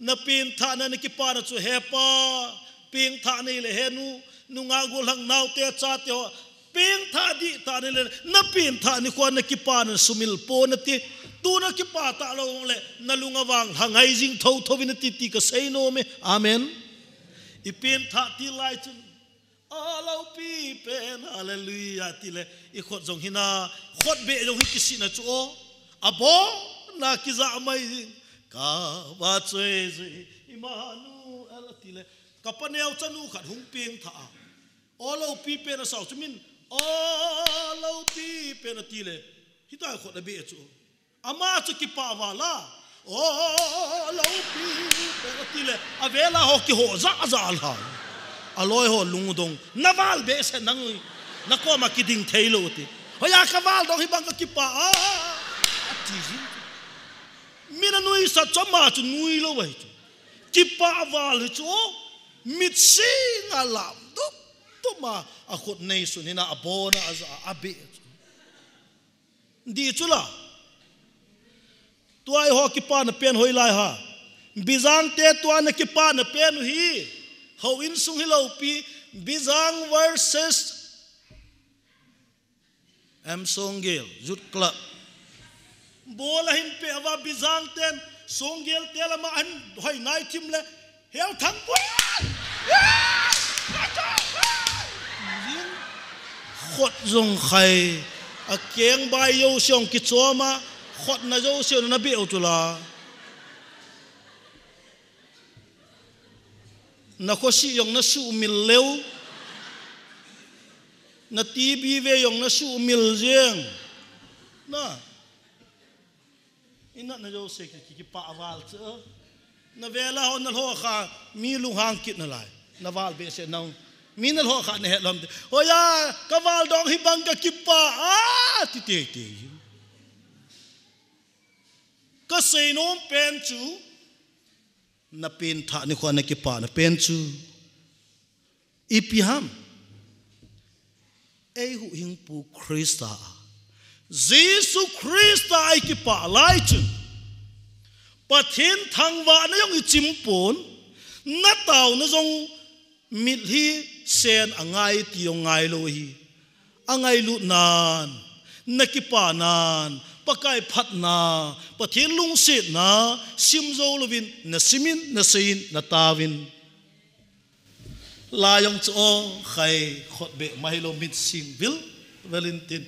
Napengthahna nakipana chu hepa, pengthah nei le henu, nungah gollhang naote chate ho, pengthah dihtah nei le, napengthah nikhoa nakipana sumil pon nati, tu nakipa talou le, nalung avang lhangai jing thotho vin nati ti kasei nom e. Amen. Ipengthah til lai chun, O loupi pen, hallelujah, tile, ikhut jong hina, khut beh jong hi kisihna chu o, abonna kija mai jing, kavahchoi jing, Immanuel, tile, kapa neocha nu khat hung pengthah a. O loupi pen asao chu min, O loupi pen atile, hitia khut abeh chu. Ama chu kipah val a. O loupi pen atile, avela ho kiho jahjah lha. Aloi ho lungdong, naval behseh nang, nakoma kiding theilou ti. Hoiya kaval dong hibang kakipah a, ati jin. Min anuisat chu ama chu nuilou ahi chu. Kipah val hi chu, mitsinga lam dup dup ma, akhut neisun hina abonna aja abeh chu. Di chu la. Tua eiho kipana pen hoilai ham? Bijang te tua nakipana pen u hi. Houin sung hi loupi. Bijang versus M Songgel Youth Club. Bol ahin peh uva Bijang ten Songgel te lama ahin hoi nai thim le. Heuthang pui. Khut jong khai. Akeng bai jouse jong kichom a. Khutna jouse jong nabeh u chu la. Nakhosi jong nasuhmil leu. Na T B ve jong nasuhmil jeng. Na. Inatna jouse ki, ki, kipah val chu. Navela ho nalhoh kha, mi lunghang kit nalai. Naval behseh nau. Mi nalhoh kha nahet lou ham ti. Hoiya, kaval dong hibang kakipah a, ti teitei. Kasei nom pen chu, napengthah nikhoa nakipana pen chu. Ipi ham? Eihuhhingpu Christa a. Jesu Christa a ikipah lai chun. Pathen thangvahna jong ichim pon, nataona jong mitlhi sen angai ti jong ngailou ahi. Angailut nan, nakipa nan, Pakai phatna, Pathen lungsetna, simjou louvin, nasim in, nasei in, natao in. Lai jong chu o khai khut beh mai lou mit sing vil vel in tin.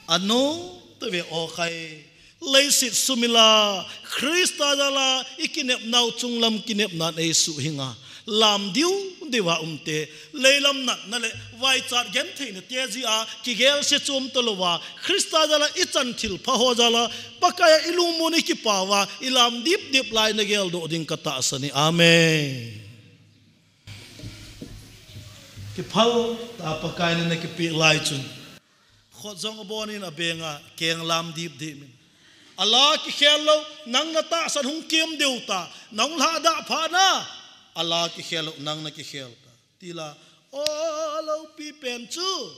Anom tave o khai leiset sumil a Christa jal a ikinepnau chunglam kinepnan eisuhhing a lam diu diu a umte leilam natna le vaichat gentheina te jeh a kigelse chom talou a Christa jal a ichan thilpha ho jal a Pakai a ilungmon ikipa uva ilam dipdip lai nageldoh ding katahsan e. Amen. Kiphal tah a Pakai in nakipeh lai chun. Khut jong abon in abeng a, keng lam dipdip in. Ala kikhel lou, nang natahsan hung kem deu ta, nang lhadah phat na. Ala kikhel lou, nang nakikhel ta. Tila, o loupi pen chu.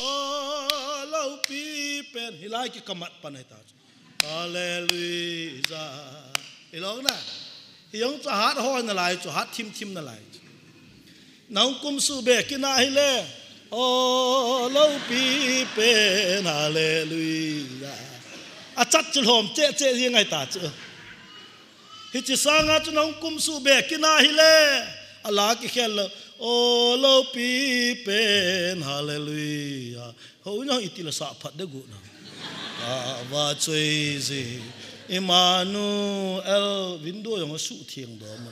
O loupi pen, hilai kikamat pan ahi ta chu. Hallelujah. Hilou na. Hijong chu hat hoi nalai chu, hat thimthim nalai chu. Nahung kumsuh be kit na hile. O loupi pen, hallelujah. Achat chu lhom cheh cheh jeng ahi ta chu. Hiche sanga chu nahung kumsuh be kit na hile. Ala kikhel lou. O loupi pen, hallelujah. Hou in jong itile sah phat ding got na. Kavahchoi jing, Immanuel, window jong asuhtheng dom.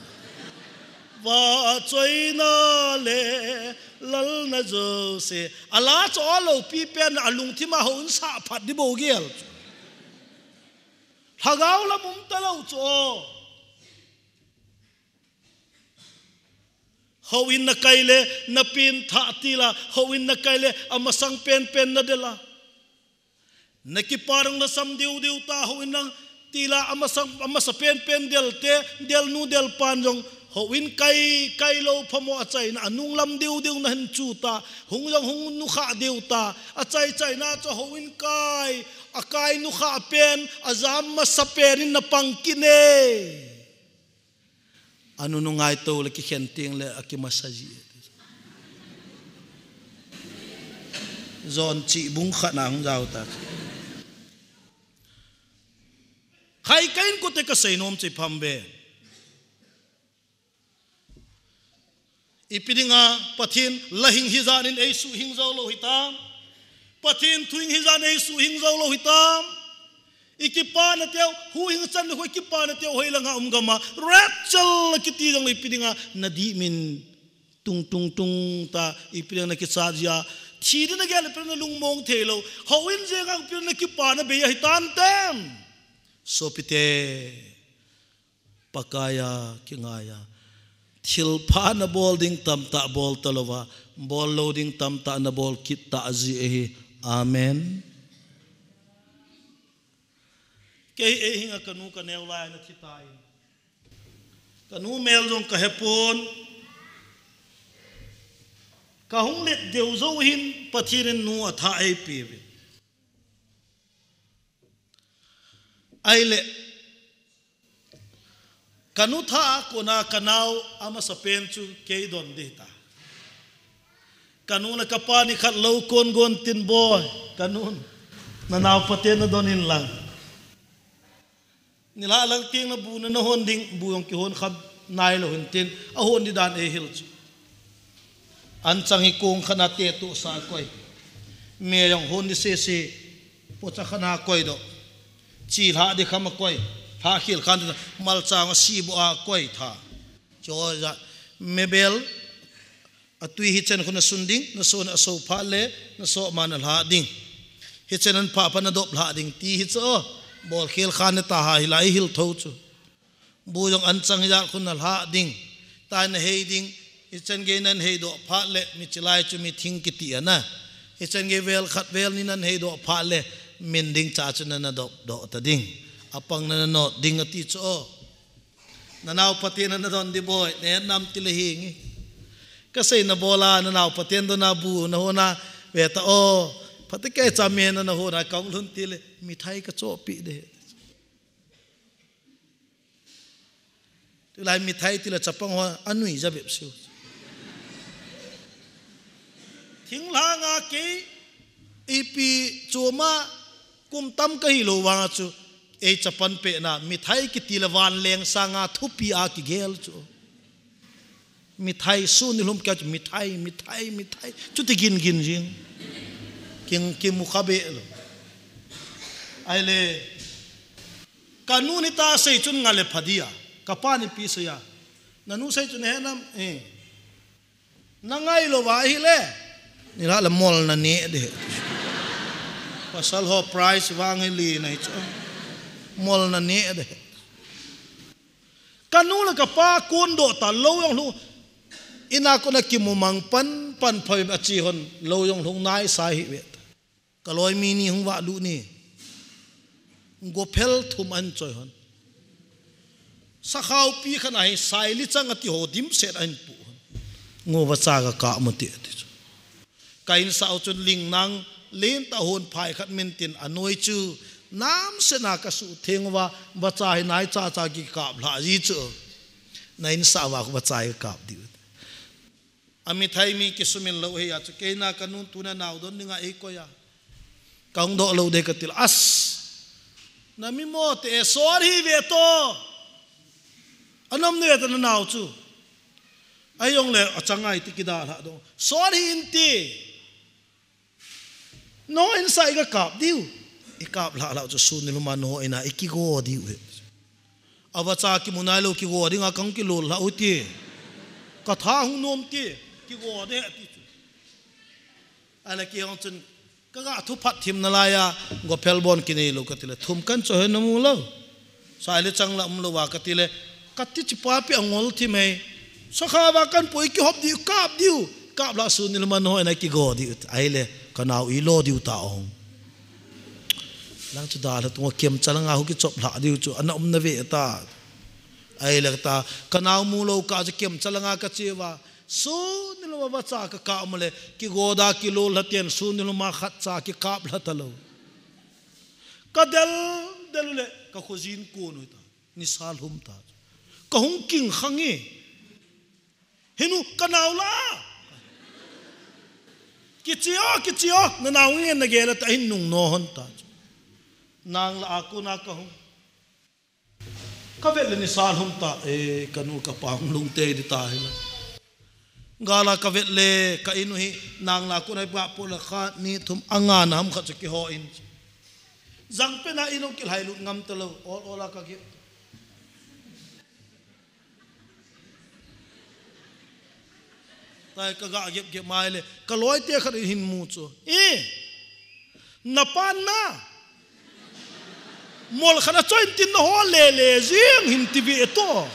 Vahchoina le lalna jouse. Ala chu o loupi pen alungthim a hou in sah phat ding bou gel. Lhagao lam um talou chu o. Houin nakai le, napin thah til a, houin nakai le, amasang penpen nadel a. Nakipa dong nasam diu diu ta, houin natil a, amasang, amasa penpen del te, del nu del pan jong, houin kai, kai lou phamo achaina, anung lam diu diu nahin chu ta, hung jong hung nukha diu ta, achai chaina chu houin kai, akai nukha pen, ajam masa pen in napang kit e. Anunu ngaito le kikhen ting le akimasa ji. John chi bung khat na hung jao ta. Khai kain kote kasei nom chu pham be. Ipi dinga Pathen la hing hijan in ei suhhing jou lou hitam. Pathen thu hing hijan ei suhhing jou lou hitam. Ikipana teu, huhhing chan le khu ikipana teu hoilanga um gam a. Rachel kiti jong ipi dinga nadih min tung tung tung ta ipi dinga nakichat jia. Thi ding nagel ipi dinga nalungmong thei lou. Houin jeng a ipi dinga nakipana bei ahi tan tem. Sopite. Pakai a kingai a. Thilpha nabol ding tamtah bol talouva, bol lou ding tamtah nabol kit tah ji ahi. Amen. Kei ei hinga kanu kaneo lai nathi tai. Kanu mel jong kahepon. Kahung let deu jou hin Pathen in nu atha eipe uve. Ahile, kanu tha a kona kanao amasa pen chu kei don ding ta. Kanu le kapa nikhat lou kon gon tin boi, kanu nanao pate nadon in lang. Nilhah lang teng nabu na nahon ding, bu jong kihon kham nailou hin tin, ahon ding dan eihil chu. Anchang hi kong khat na te tohsa koi. Me jong hon ding sese, pocha khat na koi doh. Chi lhah ding kham akoi, lhah khel khan ding, malchang a sibu a koi tha. Cho ja, mebel, atui hichan khu nasun ding, naso na aso phat le, naso ma nalhah ding. Hichan an pha pha nadop lhah ding, ti hi cho, bol khel khan nata ha hilai hil tho chu. Bu jong anchang hijat khu nalhah ding. Tai nahei ding. Hichan gei nanhei doh phat le michilai chu mithing kiti ana. Hichan gei vel khat vel ni nanhei doh phat le min ding cha chu nana dop doh ta ding. Apang nana not ding ati chu o. Nanao pate nana don ding boi. Ne nam ti le hingi. Kasei nabol a nanao pate don a bu nahon a ve ta o. Pate kei cha me nana hon a kong lhun ti le mithai kachopi de. Tulai mithai tile chapang ho anui ja bep siu. Thinglhang a kei ipi choma kum tam kahi lou vang a chu ei chapan pe na mithai kiti le van leng sanga thupi a kigel chu. Mithai sun nilhum kei chu mithai, mithai, mithai. Chuti gin gin jing. King, kimu kha be lo. Ahile. Kanu ni ta sei chun nga le pha dia. Kapa ni pi sei a. Nanu sei chun he nam, eh. Nangai lou va hile. Nilhah le mol nane de. Pasal ho price vang hi li nai chu. Mol nane de. Kanu le kapa kon doh ta lou jong lhung. Ina kona kimu mang pan pan phoi achi hon lou jong lhung naisa hi ve. Kaloi mi ni hung valut ni. Gophel thum ahin choi hon. Sakhao pi khat ahi saili chang ati ho dimset ahin pu hon. Ngo vacha kakap mo ti ati chu. Ka insah u chun ling nang len ta hon phai khat min tin anoi chu namsena kasuh theng uva vacha hi nai cha cha kikap lha ji chu. Na insah uva vacha hi kap diu. Amithai mi kisumil lou hi a chu keina kanun tuna nao don dinga eikoi a. Kahung doh lou de katil as. Na mi mo te e sor hi ve to. Anam ne ta nanao chu. Ayong le achangai ti kida lha dong. Sor hi in ti. No insah i kakap diu. I kap lha lha chu sun nilhum a no ina i kigo diu he. Avacha kimu nailou kigo dinga kang kilol lha u ti. Katha hung nom ti. Kigo de ti chu. Ahile kihong chun kaga thu phat thim nalai a gophel bon kinei lou katile thum kan cho he namu lou. Saile chang la um lou va katile kati chi papi angol thim hei. Sakha va kan pui kihop diu, kap diu. Kap la sun nilhum a nahoi na kigo diu. Ahile, ka nao i lo diu ta ong. Lang chu dalha tung a kemcha langa hu kichop lha diu chu, ana um na ve ta. Ahile ta, ka nao mu lo ka chu kemcha langa ka che va. Sun nilhum a vacha ka kap ma le, kigo da kilol lha ten, sun nilhum a khat cha kikap lha ta lo. Ka del, del le, ka khojin kun u ta. Nisa lhum ta. Ka hung king khang e. Hinu ka nao la. Kichi o, kichi o, na nao nge na gel a ta hin nung no hon ta. Nang la a kuna ka hung. Ka vet le nisa lhum ta, e, ka nu ka pa hung lungte di ta hi la. Gala ka vet le, ka inu hi, nang la kuna ba po la kha, ni thum anga na ham kha chu kiho in. Jang pe na inu kilhai lut ngam ta lo, ol ol a ka gep. Tai ka ga gep gep mai le, ka loi te khat hin mu chu. E, na pan na. Mol khat a choi in tin na ho le le jing hin ti ve to.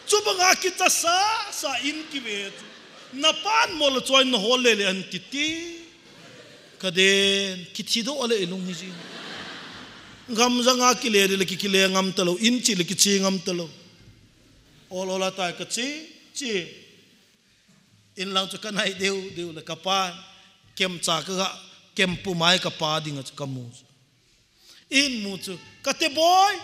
Chu banga kicha sa, sa in ki ve chu. Na pan mol a choi in na ho le le an ti ti. Ka den, kithi do le ilung hi jing. Gam janga kile de le ki kile ngam ta lo, in chi le kichi ngam ta lo. Ol ol a tai ka chi, chi. In lang chu ka nai deu, deu le ka pa, kemcha ka ga, kempu mai ka pa ding a chu ka mu chu. In mu chu, ka te boi.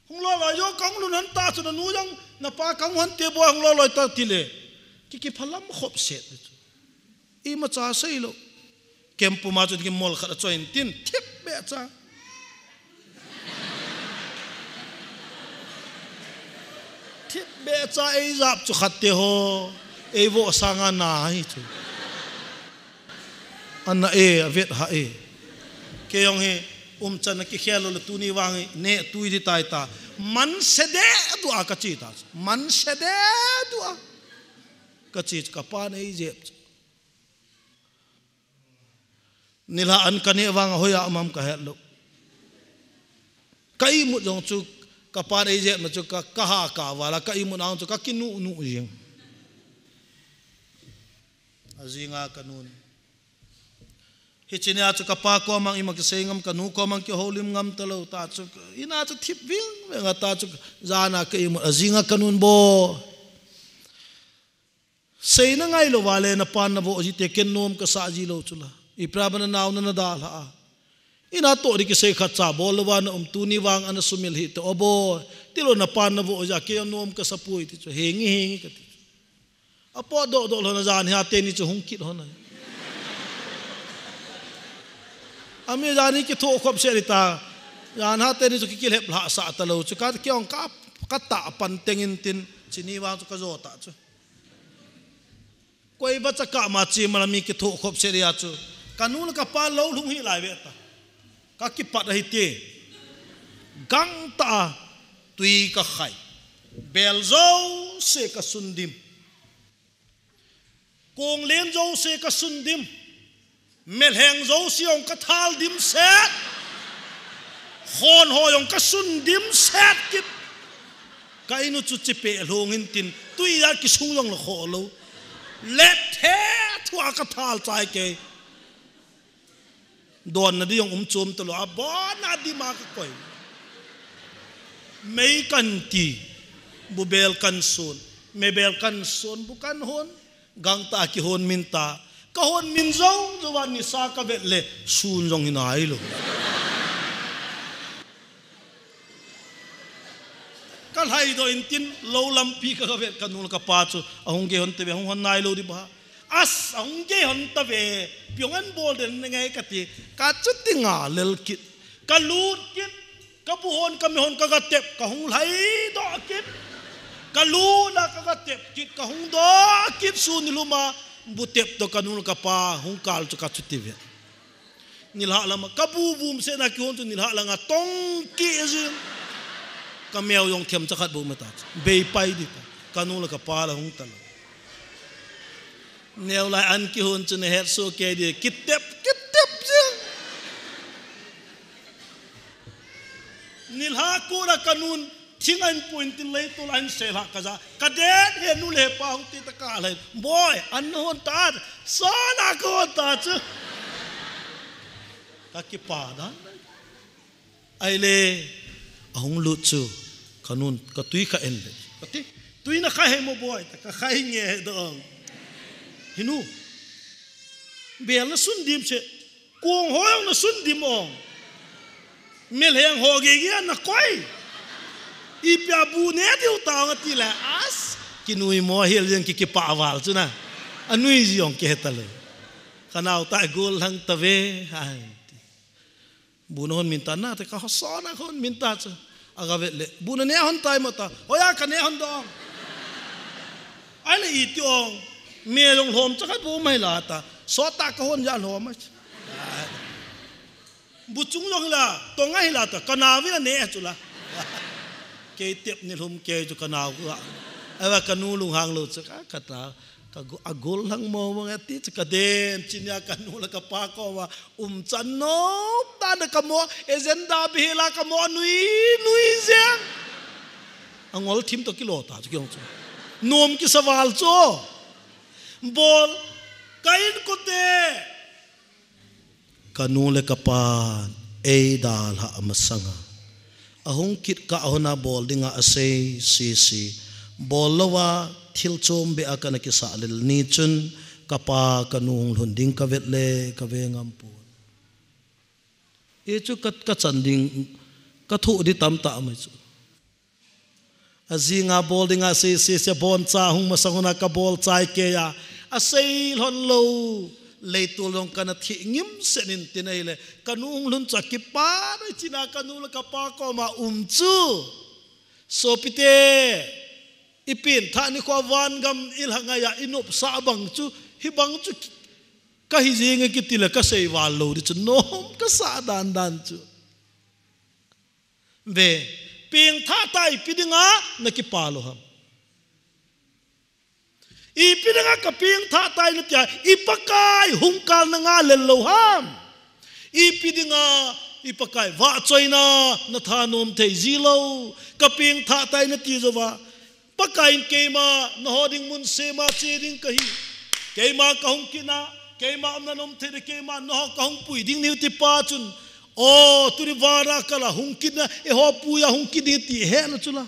Hung lo lo yo ka hung lun han ta chu na nu jang, na pa ka hung han te boi hung lo lo ta ti le. Ki ki phalam khop set le chu. Imacha sei lo. Kempu ma chu ki mol khat a choi in tin, thip be cha. Thip be cha ei jap chu khat te ho. Ei vo sanga na hi chu. Ana e, a vet ha e. Kei jong hi, um chan a kikhel lo le tuni vang hi, ne tui di tai ta. Man se de du a ka chi ta. Man se de du a. Ka chi chu ka pa nei jep chu. Nilha an ka ne vang a hoi a um am ka het lo. Ka imut jong chu, ka pa nei jep na chu ka, ka ha ka vala, ka imut ang chu ka kinu nu jing. A jinga ka nun. Hiche nia chu ka pa komang ima kisei ngam, ka nu komang kihoulim ngam ta lo ta chu, ina chu thip ving veng a ta chu, jana ka imut, a jinga ka nun bo. Seina ngai lo vale na pan na vo ji te ken nom ka sa ji lo chu la. I pra bana nau na na dalha a. Ina to di kisei khat cha bol lo va na um tuni vang ana sumil hi te o bo. Ti lo na pan na vo ja ke nom ka sa pui ti chu hengi hengi ka ti. A po do do lo na jan ha te ni chu hung kit ho na. Ami jan hi kitho khop se ri ta. Jan ha te ni chu kikilhep lha sa ta lo chu ka kiong ka, ka ta pan teng in tin chini vang chu ka jo ta chu. Koi vacha kah ma chi mala mi kitho khop se ria chu. Ka nu le ka pa lo lhung hi lai ve ta. Ka kipat ahi ti. Gangtah a tui ka khai. Bel jouse ka sun dim. Kong len jouse ka sun dim. Melheng jouse jong ka thal dim set. Khon ho jong ka sun dim set kit. Ka inu chu chipe lhung in tin tui a kisung jong la kho lo. Let the thua ka thal chai kei. Don na di jong um chom ta lo. A bon na di ma ka koi. Mei kan ti. Bu bel kan sun. Me bel kan sun. Bu kan hon. Gangtah a kihon min ta. Ka hon min jong, jong va nisa ka vet le, sun jong hi nai lo. Ka lhai do in tin, lo lampi ka, ka vet ka nu le ka pa chu, a hung ge hon te ve, hung hon nai lo di ba. As, a hung ge hon ta ve, piong an bol den ne ngai ka ti, ka chu ti nga lel kit. Ka lut kit, ka bu hon, ka me hon, ka ga tep, ka hung lhai do kit. Ka lu na ka ga tep kit, ka hung do kit su ni luma, bu tep to ka nu le ka pa, hung kal chu ka chu ti ve. Nilhah lama, ka bu vum se na ki hon chu nilhah langa tong ki jin. Ka meu jong them cha khat bu ma ta chu. Bei pai di ta. Ka nu le ka pa la hung ta la. Neo lai an kihon chu na het so ke di, kitep, kitep jeng. Nilha kona ka nun Thing an point in lei tol an se la ka ja. Ka den he nu le pa hung ti ta ka lai. Boy, an hon ta. Sa na ka hon ta chu. Ka kipa dan. Ai le, a hung lut chu, ka nun, ka tui ka en le. Ka ti, tui na khai he mo boy, ta ka khai nge he dong. Hinu, bel na sun dim che, kong ho yong na sun dim ong. Mel heng ho ge ge na koi. I pia bu ne diu ta ong ti le, as, kinui mo hil yang ki kipa val chu na. A nui ji ong ke he ta le. Ka nau ta gol hang ta ve, hai. Bu na hon min ta na te ka ho sa na hon min ta chu. A ga vet le. Bu na ne hon tai mo ta. Hoya ka ne hon dong. Ai le i ti ong. Me long lhom cha khat bu mai la ta. So ta ka hon ya lhom mai. Bu chung long la. Tong ai la ta. Ka na vi na ne chu la. Kei tep ni lhum kei chu ka nau ku. Ai va ka nu lung hang lo chu ka, ka ta. Ka gu-, a gol hang mo mo nga ti chu ka den, chin ya ka nu le ka pa koma, um chan nom ta na ka mo, agenda bi he la ka mo, nui, nui jeng. A ngol thim to kilo ta chu kiong chu. Nom ki sa val chu. Bol, ka in ko te. Ka nu le ka pa ei dalha masanga. A hung kit ka hona bol dinga a sei sisi. Bol lova thil chom be a kana kisa lel ni chun ka pa ka nu hung lhun ding ka vet le ka ve ngam pon. E chu ka, ka chan ding ka thu di tam ta mai chu. A zinga bol dinga sei sei sei bon cha hung masang hona ka bol chai ke ya. A sei lhon lo. Leitul long kana thi ngim sen in tin ai le. Ka nu hung lhun cha kipa na china ka nu le ka pa koma um chu. Sopite. I pin tha ni kho van gam i lha ngai ya i nop sa bang chu. Hi bang chu ka hi jing e kiti le ka sei val lo di chu nom ka sa dan dan chu. Ve, pengthah tah ipi dinga na kipa lou ham? Ipi dinga ka pengthah tai nati a, i Pakai hung kal na nga lel lou ham? Ipi dinga i Pakai vahchoina na thanom thei ji lou? Ka pengthah tai nati jou va, Pakai in keima, naho ding mun sema che ding kahi. Keima kahung kit na, keima umna nom thei ding, keima naho kahung pui ding nahi ti pa chun. O, tuni vana kala hung kit na, eiho puiya hung kit ding ti he na chula.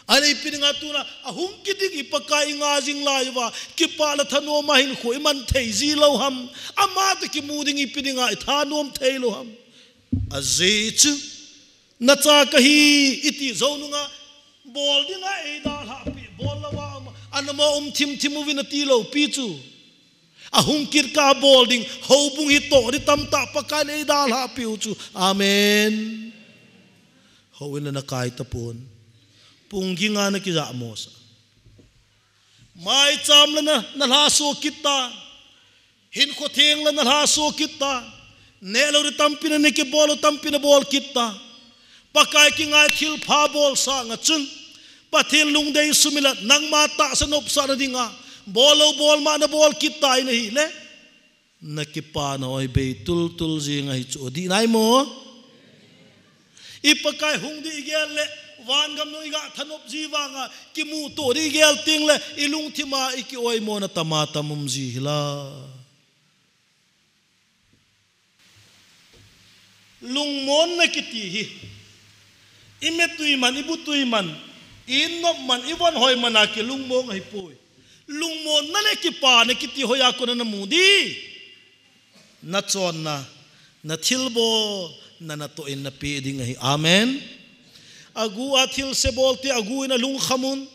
Ahile ipi dinga tuna, ahung kit ding i Pakai i nga jing lai uva, kipa le thanom a hinkho i man thei ji lou ham. Ama toh kimu ding ipi dinga i thanom thei lou ham? Ajeh chu. Na cha kahi, i ti jou nunga, bol dinga ei dalhah pi, bol louva um, ana mo um thim thim uvin ati lou pi chu. Ahung kit kah a bol ding, houbung hi toh ding tamtah Pakai in ei dalhah pi u chu. Amen. Houin le na kai tapon. Pung ging a na kija mo sa. Maicham le na, na lhaso kit ta. Hinkho theng le na lhaso kit ta. Neh lou ding tampi na neh kit, bol lou tampi na bol kit ta. Pakai kingai thilpha bol sanga chun, Pathen lungdei sumilat nangma tahsa nopsahna dinga bol lou bol ma na bol kit ta in ahile, na kipana hoi bei tultul jing ahi chu, adih nai mo? I Pakai hung ding i gel le, van gam nung i ga thanop ji vanga, kimuto ding i gel teng le, i lungthima i ki-oimona tama tam um ji hi la. Lungmonna kiti hi, i metui man, i butui man, i innop man, i von hoi man a ki lungmong ahi poi. Lungmonna le kipana kiti hoiya kona na mu ding? Na chonna, na thilbol, na natoh in na pe ding ahi. Amen. Agu a thilse bol te agu in alungkham un.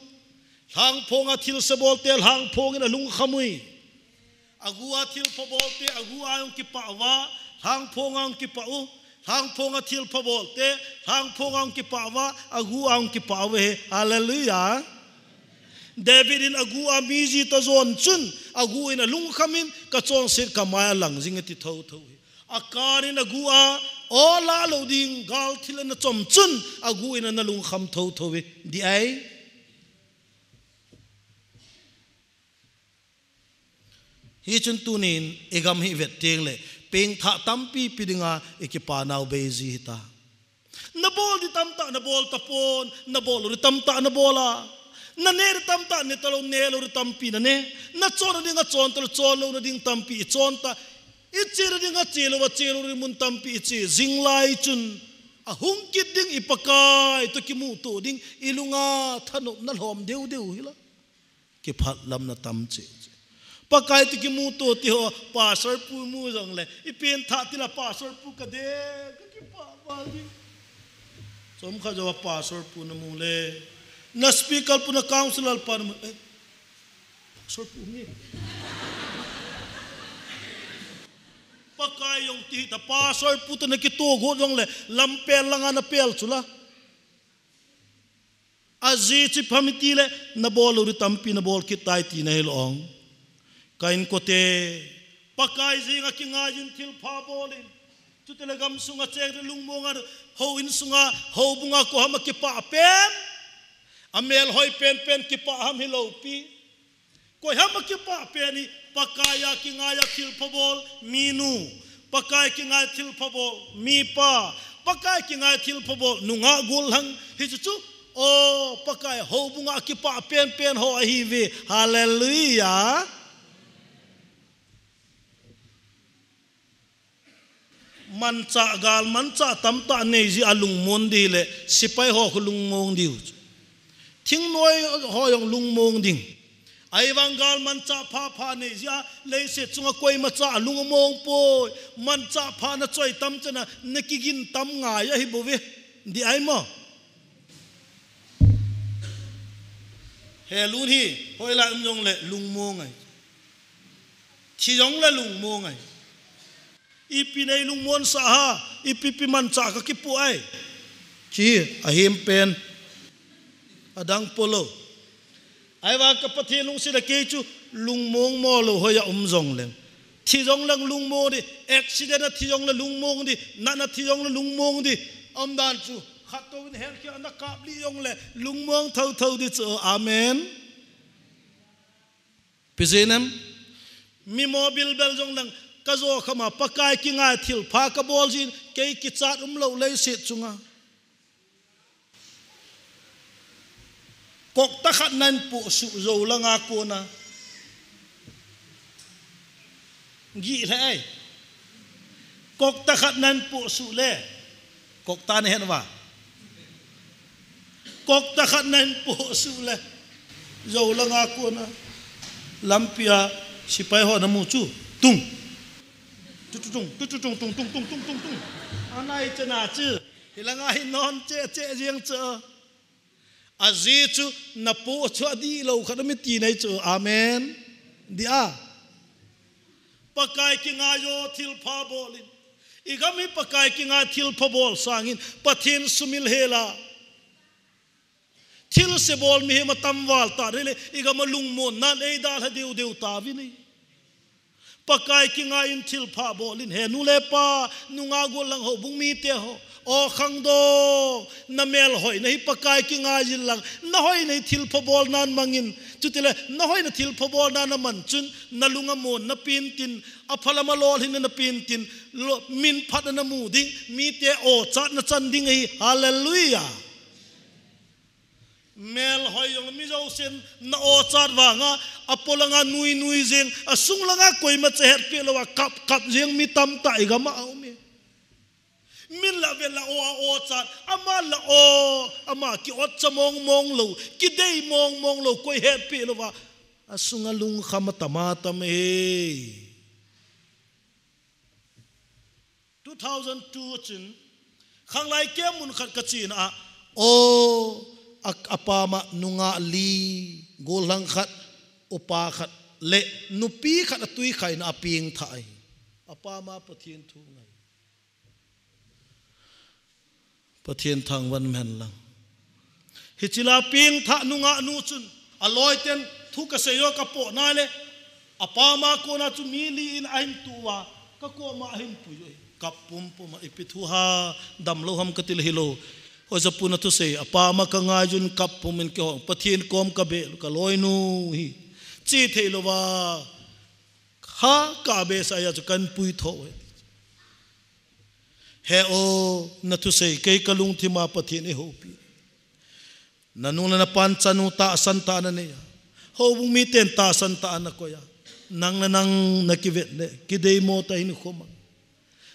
Lhangphong a thilse bol te lhangphong in alungkham ui. Agu a thilpha bol te agu a hung kipah uva, lhangphong a hung kipah u. Lhangphong a thilpha bol te, lhangphong a hung kipah uva, agu a hung kipah uve. Hallelujah. David in agu a mi ji toh jon chun, agu in alungkham in, ka chonset ka mai a lang jing e ti thotho hi. Akan in agu a, o la lou ding, gal thil ana chom chun, agu in ana lungkham thotho hi. Dih ai. Hichun tunin i gam hi i vet teng le, pengthah tampi pi dinga i kipanau bei ji hita. Nabol di tamtah nabol tapon, nabol lou di tamtah nabol a. Nane di tamtah ne talou, ne lou di tampi nane. Nachon na ding achon talou, chon louna ding tampi ichon ta. Iche na ding ache lou, ache lou di mun tampi iche. Jing lai chun ahung kit ding i Pakai toh kimuto ding, ilunga thanopna lhom deudeu hila. Kiphatlamna tam cheh cheh. Pakai toh kimuto ti ho, Pastor pu mu jongle, i pengthah tila Pastor pu kade, kakipah val ding. Chomkhat jou a Pastor pu namu le, na speaker pu, na councillor pa namu, eh, Pastor pu nge. Pakai jong ti ta, Pastor pu toh nakito got jongle, lampel langa napel chula. Ajeh chu ipi ham itile, nabol lou di tampi nabol kit tai tina hilou ong. Ka inkote, Pakai jenga kingaiyin thilpha bolin. Chutile gamsunga cheng di lungmonga, houin sunga, houbunga koiham akipah pen. Amelhoi penpen kipah ham hilou pi. Koiham akipah pen hi, Pakai a kingaiya thilpha bol minu, Pakai kingai thilpha bol mipa, Pakai kingai thilpha bol nungah gollhang hi chu chu. O, Pakai houbunga kipah penpen ho ahiuve. Hallelujah. Manchah, gal manchah tamtah nei jeh a lungmon di le, sepai ho khu lungmong diu. Thingnoi ho jong lungmong ding. Ahivang gal manchah phapha nei jeh a, leiset chunga koima cha alung among poi. Manchah pha nachoi tam chana, nakigin tam ngai ahi bouve. Di ai mo. He lun hi, hoilai um jongle lungmong ai. Thi jongle lungmong ai. Ipi nei lungmon sah a, ipi pi manchah kakipu ai. Chi, ahem pen. Adang polou. Ahivang ka Pathen lungset a kei chu lungmong mo lou hoiya um jongleng. Thi jongleng lungmong di, accident a thi jongle lungmong di, natna thi jongle lungmong di. Umdan chu, khat touvin health care a nakap lih jongle lungmong thotho di chu. Amen. Pi jeh nem, mi mobil bel jongleng, kajo khama Pakai kingai thilpha kabol jin, kei kichat umlou leiset chunga. Kokta khat nahin posuh jou langa kona. Gih lheh ai. Kokta khat nahin posuh le. Kokta nahet uva. Kokta khat nahin posuh le. Jou langa kona. Lampia sepai ho namu chu. Tung. Tu tu tung, tu tu tung, tung tung tung tung tung tung. Anai chana chu. Hilanga hi non che che jeng chu. Ajeh chu napoh chu adihlou khat um e ti nei chu. Amen. Dia. Pakai kingai o thilpha bolin. Igam hi Pakai kingai thilpha bol sangin Pathen sumil hela. Thilse bol mihem atam val ta rele, igam a lungmon nan eidalha deu deu tauvin e. Pakai kingaiyin thilpha bolin he nu le pa, nungah gollhang houbung mite ho. O khangdong, namelhoina hi Pakai kingaiyin lang, nahoina hi thilpha bolnan mangin, chutile nahoina thilpha bolnan aman chun, nalung amon napen tin, aphalam alolhinna napen tin, lo, min phatna namu ding, mite ochat nachan ding ahi. Hallelujah. Melhoi jong mi jousen na ochat vanga, apolanga nui nui jeng, asunglanga koima cha hetpeh louva kap kap jeng mi tamtah igam a aum e. Min la vel la o a ochat, ama la o, ama ki-otcha mong mong lou, kidei mong mong lou, koi hetpeh louva, asunga lungkham atam atam e. Two thousand two chun, khanglai camp mun khat kachena a, o, a, apama nungah li, gollhang khat, upa khat, le nupi khat atui khaina a pengthah ahi. Apama Pathen thu ngai. Pathen thangvah in umhen lang. Hiche la pengthah nungah nu chun, aloiten thu kasei jo kapoh nale, apama kona chu mi li in ahin tuh uva, kakoma ahin pui jo. Kap pum pum a ipi thu ha, damlou ham kati le hilou. Hoijapu na thusei, apama kangaiyun kap pum in kihong, Pathen kom kabeh, kaloinu hi. Che thei louva, ha kabeh sa a chu kahin pui tho e. He o, na thusei kei ka lungthim a Pathen eihoupi. Na nu le na pa chanu tahsan tah nanei a. Houbung miten tahsan tah nakoi a. Nang le nang nakivet le, kideimo tah in khom a.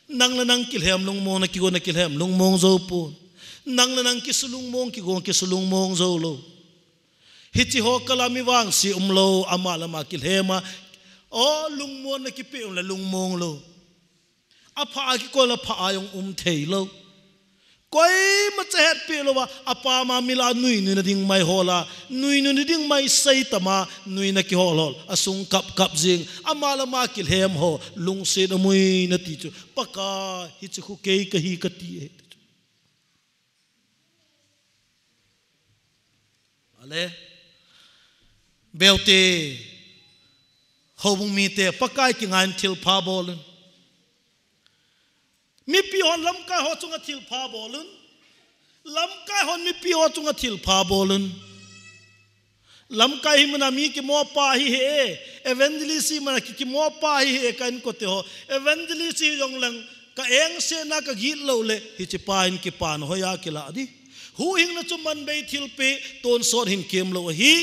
Nang le nang kilhem lungmong nakigo, nakilhem lungmong jou pon. Nang le nang kisu lungmong kigo, kisu lungmong jou lou. Hiche ho kal a mi vangse umlou, ama le ama kilhem a. O, lungmon nakipe um le lungmong lou. Apha a kikol a pha a jong um thei lou. Koima cha hetpi lou va, apa ma mi la nui nui na ding mai hol a, nui nui na ding mai sei tama, nui na kihol hol. A sung kap kap jing, ama le ama kilhem ho, lungset a mui nati chu. Pakai, hiche khu kei kahi kati e. Ale. Belte, houbung mite, Pakai kingain thilpha bolun. Mipi hon lamkai ho chunga thilpha bolun. Lamkai hon mipi ho chunga thilpha bolun. Lamkai hi muna mi kimopa hi he, evangelist hi muna ki, kimopa hi he ka inkote ho. Evangelist hi jong lang ka engse na ka git lou le, hiche pa in kipan hoiya kila di. Huhhingna chu manbei thilpeh, tonsot hin kem lou ahi.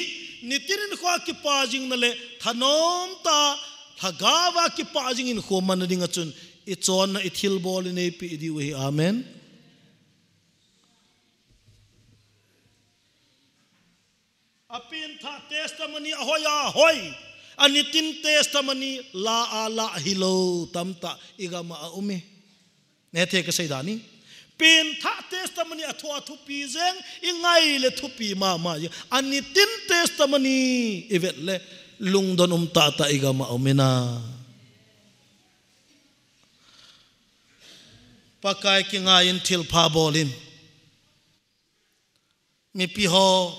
Nitin in kho a kipa jing na le, thanom tah, lhagao va kipa jing in kho man na ding a chun, i chonna i thilbol i neipi i diu ahi. Amen. A pengthah testimony a hoi a hoi. A nitin testimony la a la hilou tamtah i gam a um e. Nete ka sei dan hi. Pengthah testimony a thu a thupi jeng i ngai le thupi mama jeng. A nitin testimony i vet le lungdon um tahtah i gam a um e na. Pakai kingain thilpha bolin. Mipi ho,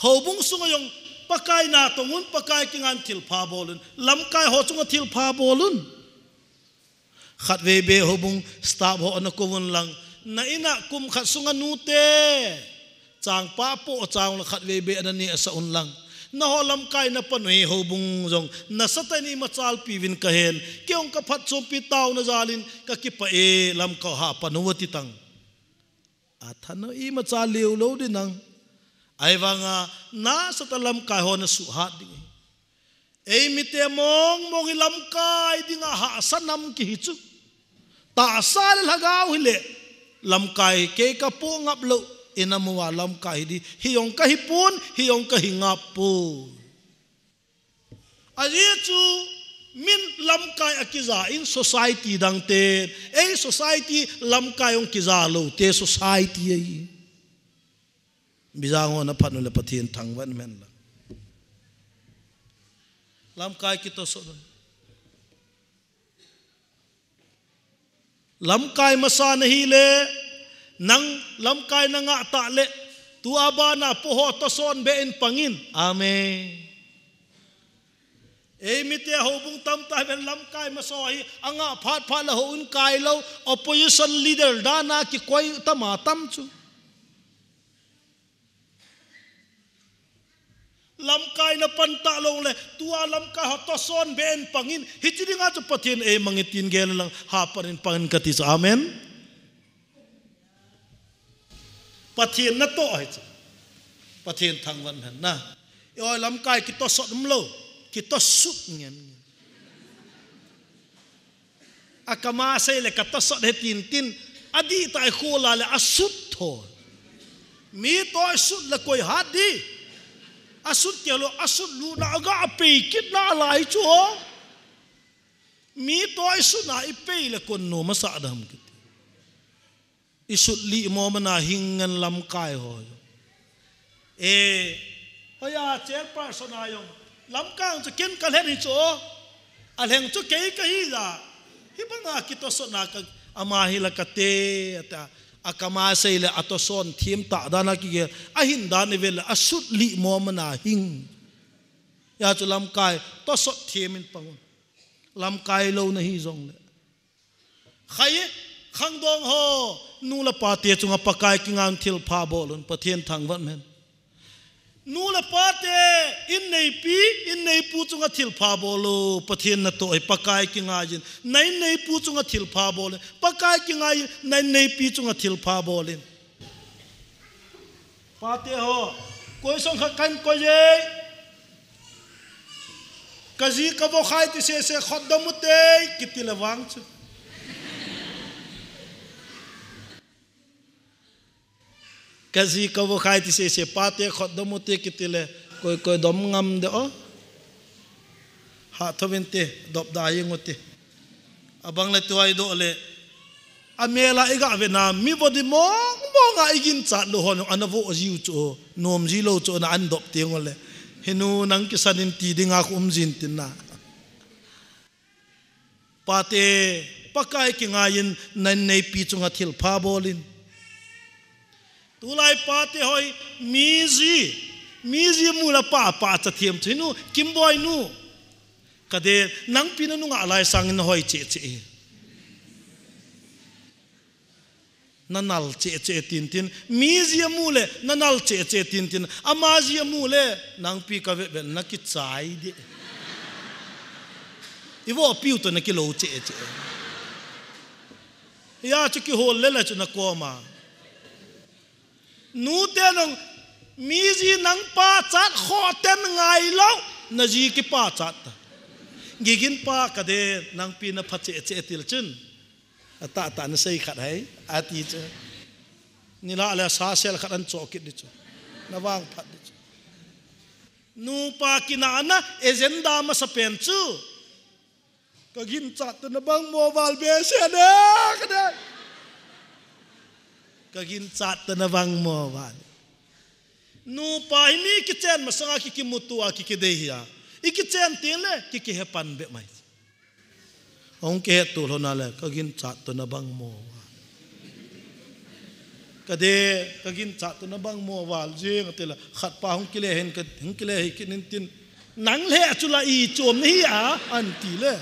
houbung sunga jong Pakai na tongun, Pakai kingain thilpha bolun. Lamkai ho chunga thilpha bolun. Khatvei beh houbung staff ho ana kouvun lang. Na in a kum khat sunga nute. Changpa po chang la khatvei beh ana neh sah un lang. Na ho lamkai na pan u hi houbung jong. Nasatah in ima chalpi uvin kahen. Kei jong ka phatchompi taona jalin kakipah e lamkai ho hapan u ati tang. Athanau ima cha leu lou ding nang. Ahivanga nasatah lamkai ho na suhat ding. Ei mite mong mong i lamkai dinga hahsa nam kihi chu. Tahsa le lhagao hile lamkai kei ka po ngap lou. Ina mo a lamkai hi di. Hi jong kahi pon, hi jong kahi ngap pon. Ajeh chu min lamkai a kija in society dang te, ei society lamkai hung kija lou te society ahi. Bijang ho na phat u le Pathen thangvah in um hen lang. Lamkai kitosot. Lamkai masa na hi le, nang lamkai na ngah tah le, tua bana po ho toson beh in pangin. Amen. Ei mite houbung tamtah ven lamkai masa hi, a ngah phat phat le houin kai lou, opposition leader dana kikoi tama tam chu. Lamkai na pan tah lou le, tua lamkai ho toson beh in pangin, hiche dinga chu Pathen ei mang e tin gel lang, hapan in pangin kati chu. Amen. Pathen na toh ahi chu. Pathen thangvah in um hen na. Oi lamkai kitosot umlou, kitosut ngen ngen. A kama sei le ka tosot he tin tin. Adih tah i khol a le asut tho. Mi toh i sut le koi hat di. Asut kei lou, asut lutna a ga a pei kit na lai chu ho. Mi toh i sut na i pei le kon nom asah dam kit. I sut lih mo mana hing ngen lamkai ho. E, hoiya chairperson a jong. Lamkai chu ken ka lhen hi chu. A lheng chu kei kahi ja. Hibanga kitosot na ka ama hi la kate ata. A kama sei le atoson thim tah dana kigel. Ahin dan i vel le asut lih mo mana hing. Hijeh chu lamkai tosot thim in pangun. Lamkai lou na hi jong le. Khai, khangdong ho, nu le pa te chunga Pakai kingain thilpha bolun, Pathen thangvah in um hen. Nu le pate, in neipi, in neipu chunga thilpha bol o, Pathen natoh hi, Pakai kingaiyin, na in neipu chunga thilpha bol in, Pakai kingaiyin, na in neipi chunga thilpha bol in. Pate ho, koi song khat kan koi e. Ka ji ka vo khai ti sese, khut dom u te, kiti le vang chu. Ka ji ka vo khai ti sese, pate khut dom u te kiti le, koi koi dom ngam de o. Hatho vin te, dop da jeng u te. Abang le tuai do le. A mel a i ga ve na, mi vo di mong mong a i ginchat lou hon, ana vo ji u chu, nom ji lou chu, na an dop teng u le. He nu nang kisan in ti ding a khu um jin tin na. Pate, Pakai kingaiyin, na in neipi chunga thilpha bol in. Tulai pate hoi, mi ji, mi ji mu la pa, pa cha thiam chu nu, Kimboi nu. Ka de, nang pi na nunga lai sang in hoi che che. Na nal che che tin tin, mi ji a mu le, na nal che che tin tin, ama ji a mu le, nang pi ka ve ve na kichai de. I vo piu to na kilo che che. Ya chu kihol le la chu na koma. Nu te nong, mi ji nang pa chat kho ten ngai lou, na ji kipa chat ta. Gigin pa ka de, nang pi na pha che che til chun. A ta ta na sei khat hai, a ti chu. Ni la le sa sel khat an cho kit di chu. Na vang phat di chu. Nu pa kina na agenda masa pen chu. Ka ginchat to na bang mo val be se ne, ka de. Ka ginchat to na bang mo val. Nu pa hi mi kichen masanga ki kimutu a ki kidei hi a. I kichen tin le ki kihe pan be mai. Hung kihe tu lhon a le, ka ginchat to na bang mo val. Ka de, ka ginchat to na bang mo val jeng a ti le, khat pa hung kile hin ka, hung kile hi kinin tin. Nang le a chu la i chom ni hi a, an ti le.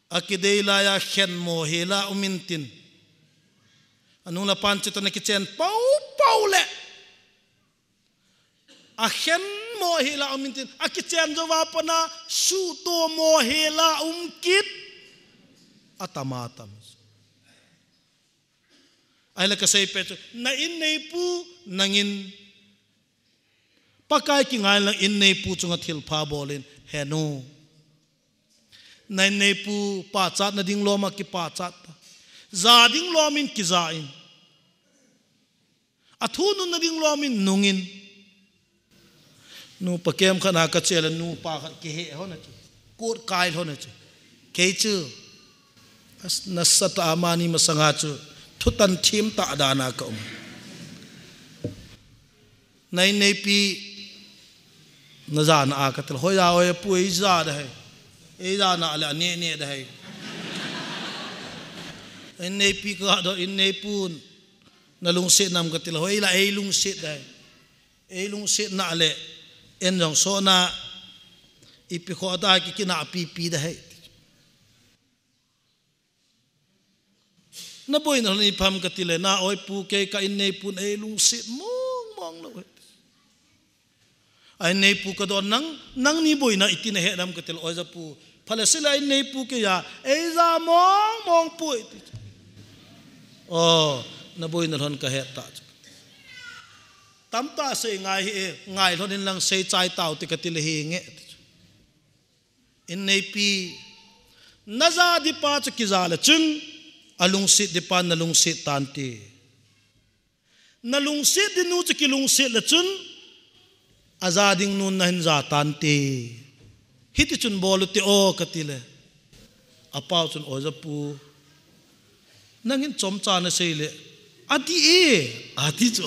A kidei lai a khen mo hi la um in tin. A nu la pan chu to na kichen pau pau le. A khen mo hi la um in tin. A kichen jo va pana su to mo hi la um kit. A tam a tam. Ai la ka sei pe chu, na in neipu, nangin. Pakai kingai la in neipu chunga thilpha bol in, he nu. Na in neipu, pachat na ding lom a kipachat ta. Ja ding lom in kija in. A thu nun na ding lom in nung in. Nu pa kem khat na ka che le nu pa khat kihe hon a chu. Kot kai hon a chu. Kei chu. As, na sa ta amani masanga chu. Thutan thim ta dana ka um. Na in neipi na ja na a ka til. Hoi ja, hoi pu ei ja da hai. Ei ja na le a ne ne da hai. In neipi ka do in neipun. Na lungset nam ka til. Hoi la ei lungset da hai. Ei lungset na le, en jong so na, ipi kho da ki kina pi pi da hai. Na boina lhon ipi ham ka ti le, na oi pu kei ka in neipun ei lungset mong mong lou hai. A in neipu ka don nang, nang ni boina iti na he nam ka ti le, oi ja pu. Pha le sila in neipu kei a, ei ja mong mong pu iti. O, na boina lhon ka he ta chu. Tamta sei ngai hi e, ngai lhon in lang sei chai tau ti ka ti le hi nge. In neipi, na ja di pa chu kija le chun, a lungset di pa na lungset tan ti. Na lungset di nu chu kilungset le chun, a ja ding nun na hin ja tan ti. Hiti chun bol u te o ka ti le. A pau chun o ja pu. Nangin chomcha na sei le. A di e, a ti chu.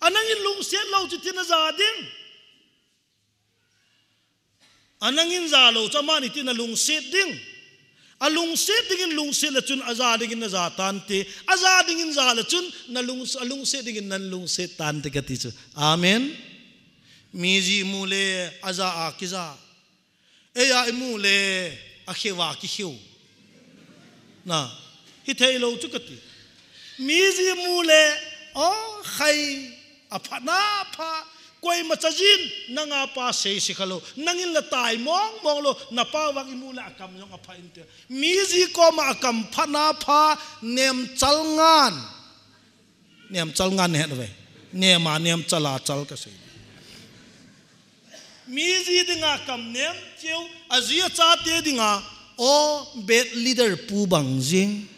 A nangin lungset lou chu ti na ja ding. A nangin ja lou chu amani tin na lungset ding. A lungset dingin lungset le chun a ja dingin na ja tan ti. A ja dingin ja le chun na lung, a lungset dingin nan lungset tan ti ka ti chu. Amen. Mi ji mu le a ja a kija. Ei a i mu le a kheu a kikheu. Na, hi thei lou chu ka ti. Mi ji mu le, o, khai, apha na pha, koima cha jin, nanga pa sei si kha lou, nangin la tai mong mong lou, na pa vang i mu le akam jong apha inte. Mi ji koma akam pha na pha, nem chal ngan. Nem chal ngan het ve. Nema nem chal a chal ka sei. Mi ji dinga kam nem cheu, a ji a chate dinga, o, bad leader pu bang jing.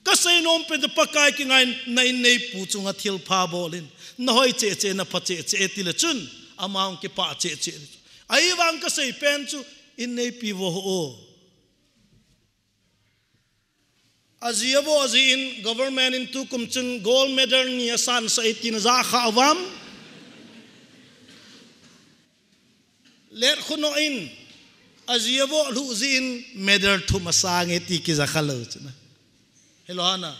Ka sei nom pen chu Pakai kingai in na in neipu chunga thilpha bol in. Na hoi cheh cheh, na pha cheh cheh ti le chun, ama hung kipah cheh cheh. Ahivang ka sei pen chu in neipi vo ho o. A ji a vo a ji in government in tukum chun gold medal ni a san sa eighteen a ja kha avam. Let khuno in a ji a vo lu ji in medal thum a sang e ti kija kha lo chuna. Hello hana.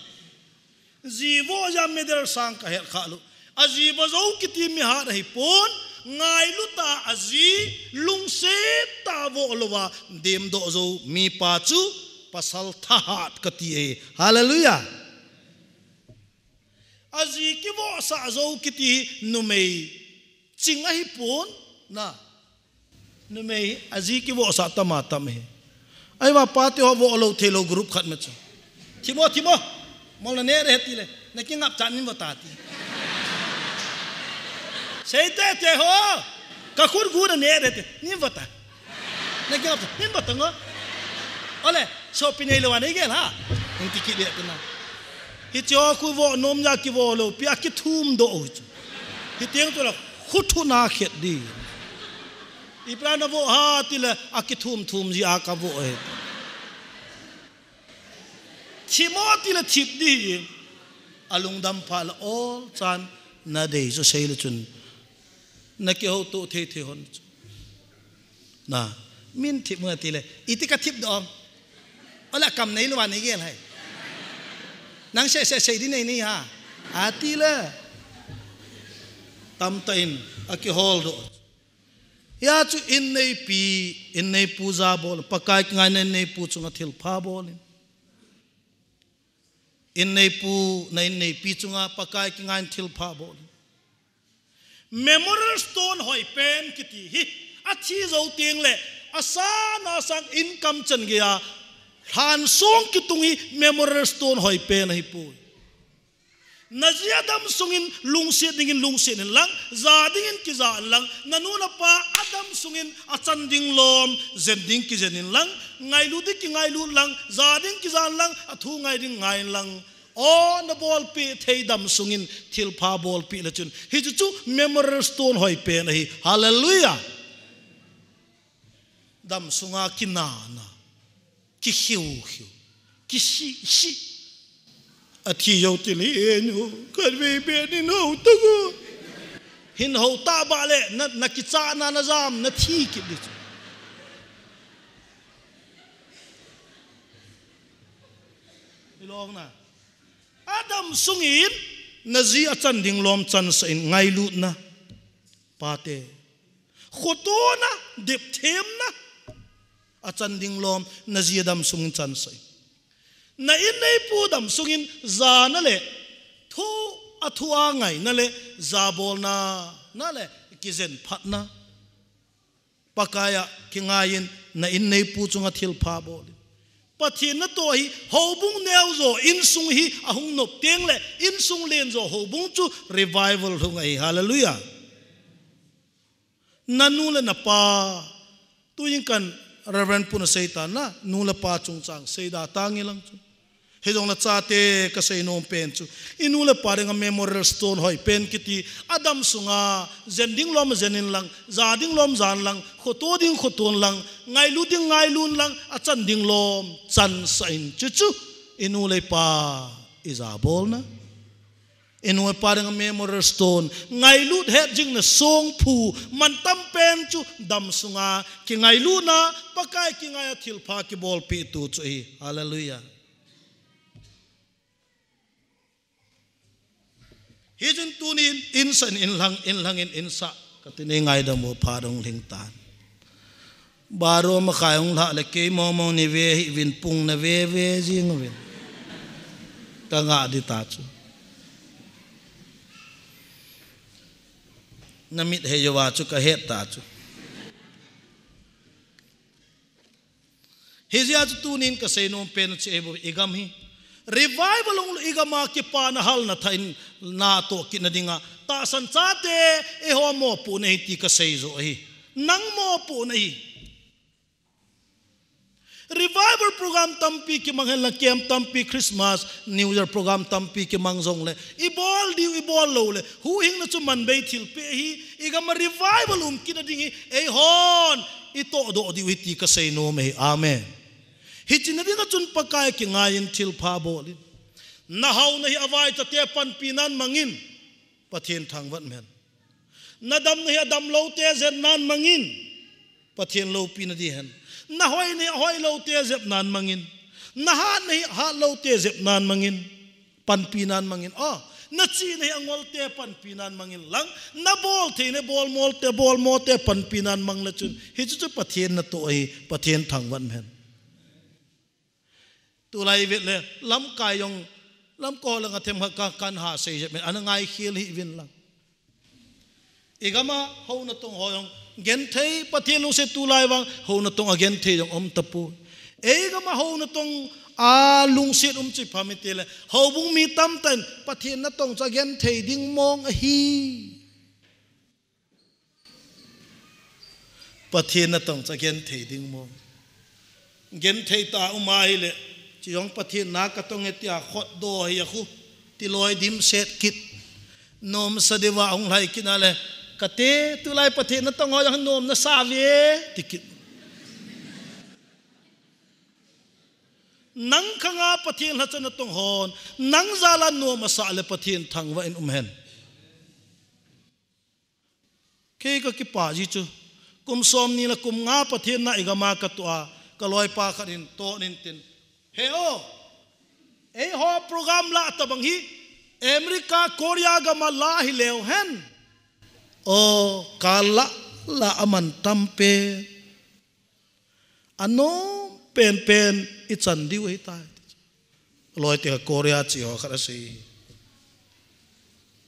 Ji vo ja medal sang ka het kha lo. A ji vo jo kiti mi hat ahi pon, ngailu ta a ji, lungset ta vo lova, dem do jo mi pa chu, pasal thahat ka ti e. Hallelujah. A ji kivo sa jo kiti numei, ching ahi pon, na. Numei, a ji kivo sa tama tam hi. Ai va pa te ho vo lo thei lo group khat ma chu. Thimo, thimo. Mol na ne re ti le. Na ki ngap cha nin vo ta ti. Sei te te ho. Ka khut gu na ne re te. Nin vo ta. Na ki ngap cha nin vo ta ngo. Ole, so pi nei lo wa nei gel ha. Nin ti ki le tu na. Hi cho khu vo nom ya kivo lo pi a kithum do u chu. Hi tiang tu la khu thu na khet di. Ipi a na vo ha ti le a kithum thum ji a ka vo e. Thimo ti le thip di. A lungdam pha le ol chan na dei jo sei le chun. Na kiho to thei thei hon chu. Na, min thip nga ti le. Iti ka thip do. Ola kam nei lo wa nei gel hai. Nang se se sei di nei nei ha. A ti le. Tam ta in a kihol do. Ya chu in neipi, in neipu ja bol, Pakai kingai na in neipu chunga thilpha bol in. In neipu, na in neipi chunga Pakai kingai in thilpha bol in. Memorial stone hoi pen kiti hi, a thi jo tiang le, a sa na sang in kam chan gei a, han song kitung hi memorial stone hoi pen ahi poi. Na ji a dam sungin lungset dingin lungset in lang, ja dingin kija in lang, na nu na pa a dam sungin a chan ding lom, jen ding kijen in lang, ngailut ding kingailut lang, ja ding kija in lang, a thu ngai ding ngai in lang. O na bolpi thei dam sungin thilpha bolpi le chun. Hi chu chu memorial stone hoi pen ahi. Hallelujah. Dam sunga kinana. Ki khiu khiu. Ki si si. A thi jo ti le e nu. Kan vei be ni no to go. Hin ho ta ba le na, na kicha na na jam na thi kit di chu. Ilong na. A dam sungin na ji a chan ding lom chan sa in ngailutna. Pate. Khotona, depthemna. A chan ding lom na ji a dam sungin chan sa in. Na in neipu dam sungin jana le. Thu a thu a ngaina le. Ja bolna. Na le. Kijen phatna. Pakai a kingaiyin na in neipu chunga thilpha bol in. Pathen na to hi houbung neo jo insung hi ahung nop teng le insung len jo houbung chu revival hung ahi. Hallelujah. Na nu le na pa. Tuin kan Reverend Puna sei ta na nu le pa chungchang sei da tang ilang chu. Hijong le chate ka sei nom pen chu. I nu le pa dinga memorial stone hoi pen kiti. A dam sunga, jen ding lom jen in lang, ja ding lom jan lang, khoto ding khoton lang, ngailut ding ngailun lang, a chan ding lom, chan sa in chu chu. I nu le pa, i ja bolna. I nu le pa dinga memorial stone, ngailut het jing na song phu, man tam pen chu, dam sunga, kingailutna, Pakai kingai a thilpha kibolpi tu chu hi. Hallelujah. Hichun tunin, insan inlang, inlangin insa. Kati nei ngaidam u pha dong lhing tan. Baro ma khai hung lha le kei mong mong ni ve hi vin pung na ve ve jing vin. Ka ngah di ta chu. Na mit hei jouva chu ka het ta chu. Hijeh a chu tunin ka seinom pen chu eiho i gam hi revival hung lou, i gam a kipana halna thahatna toh kitna dinga tahsan chate eiho mopohna ahi ti ka sei joh ahi. Nang mopohna ahi. Revival program tampi kimang hen lang, camp tampi, Christmas, New Year program tampi kimang jongle, i bol diu, i bol lou le, huhhingna chu manbei thilpeh ahi, i gam a revival um kitna ding hi, eihon i tohdoh diu ahi ti ka seinom ahi. Amen. Hiche na dinga chun Pakai kingaiyin thilpha bolin. Na haona hi avaicha te panpina'n mangin, Pathen thangvah in um hen. Na damna hi adam lou te jepna'n mangin, Pathen loupina ding hen. Na hoina hi ahoi lou te jepna'n mangin. Na hatna hi hat lou te jepna'n mangin, panpina'n mangin. Oh, na chihna hi angol te panpina'n mangin lang, na bol theina bol mo te, bol mo te panpina'n mang le chun, hichu chu Pathen natoh ahi, Pathen thangvah in um hen. Tulai vet le, lamkai jong, lamkai lang a themkhat ka, kan ha sei jep men, ana ngaikhel hih uvin lang. I gam a hou natong ho jong genthei, Pathen lungset tulai vang, hou natong a genthei jong um tapoi. Ei gam a hou natong a lungset um chu ipi ham iti le, houbung mi tamtah in, Pathen natong chu agenthei ding mong ahi. Pathen natong chu agenthei ding mong. Genthei tah a um ahile, chi jong Pathen na katong e tia khotdoh hi a khu, tiloi dimset kit. Nomsa diuva hung lhai kit na le, kate, tulai Pathen natong ho jong nom nasa uve, ti kit. Nang khang a Pathen lhacha natong hon, nang jal a nom asah le Pathen thangvah in um hen. Kei ka kipah ji chu. Kum somni le kum nga Pathen na i gam a ka toh a, ka loipa khat in toh in tin. He o, eiho program la tabang hi, America, Korea gam a la hi leu hen. O, ka la, la aman tam pen. Anom penpen i chan diu ahitai. Loi te ka Korea chi ho khat asei.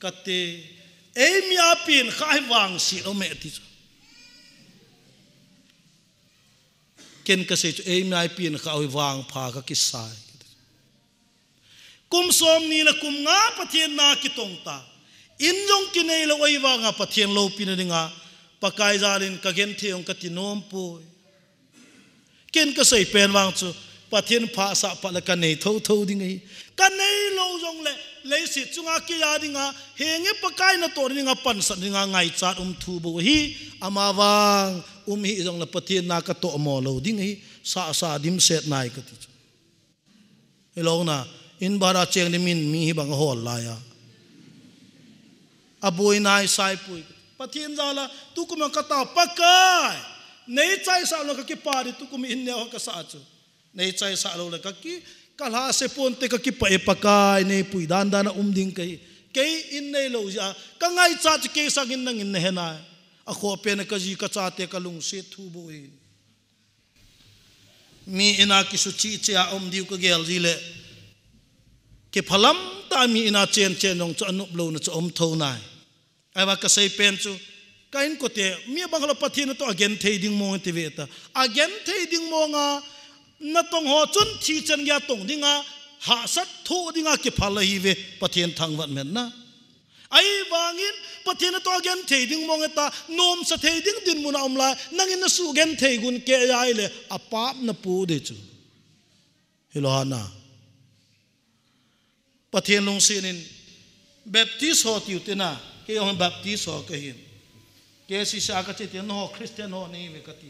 Kate, eimi a pen kha hi vangset um e ti chu. Ken kasei chu eimi a pen kha hi vangpha ka kisai. Kum somni le kum nga Pathen na kitong ta. In jong kinei lou ahivanga Pathen loupina dinga, Pakai jal in ka genthei jong kati nom poi. Ken kasei pen vang chu, Pathen phasah phat le kanei thotho ding ahi. Kanei lou jongle, leiset chunga kei a dinga, henge Pakai natoh dinga, pansan dinga ngaichat um thu bou ahi, ama vang, um hih jongle Pathen na katoh mo lou ding ahi, sasa dimset nai kati chu. Hilou na, in bara cheng ding min mi hibang ahol lai a. Aboi nai saipui. Pathen jal a, tukum a katao Pakai. Nei chaisah lou le kakipah ding tukum in neo kasah chu. Nei chaisah lou le kaki, ka lhase ponte kakipah e Pakai, nei pui dan dan a um ding kahi. Kei in neilou jeh a, ka ngaichat chu kei sangin nangin nahe nai. Akhoh pen a kaji kachate kalungset thu bou ahi. Mi in a kisuchih cheh a um diu kagel ji le. Kiphalam tah a mi in a chen chen jong chu anop louna chu um tho nai. Ahivang kasei pen chu, ka inkote, mi bang khat Pathen natoh a genthei ding mong ti ve ta. Agenthei ding mong a, natong ho chun thi chan gei a tong dinga, hahsat thoh dinga kiphal ahi ve, Pathen thangvah in um hen na. Ahivangin, Pathen natoh a genthei ding mong e ta, nomsa thei ding dinmun a um lai, nangin nasuh genthei gun kei ahile, apap napu ding chu. Hilou ham na. Pathen lungset in, Baptist ho tiu te na, kei jong Baptist ho kahin. Kei sisa kache te, nangho Christian ho nahi uve kati.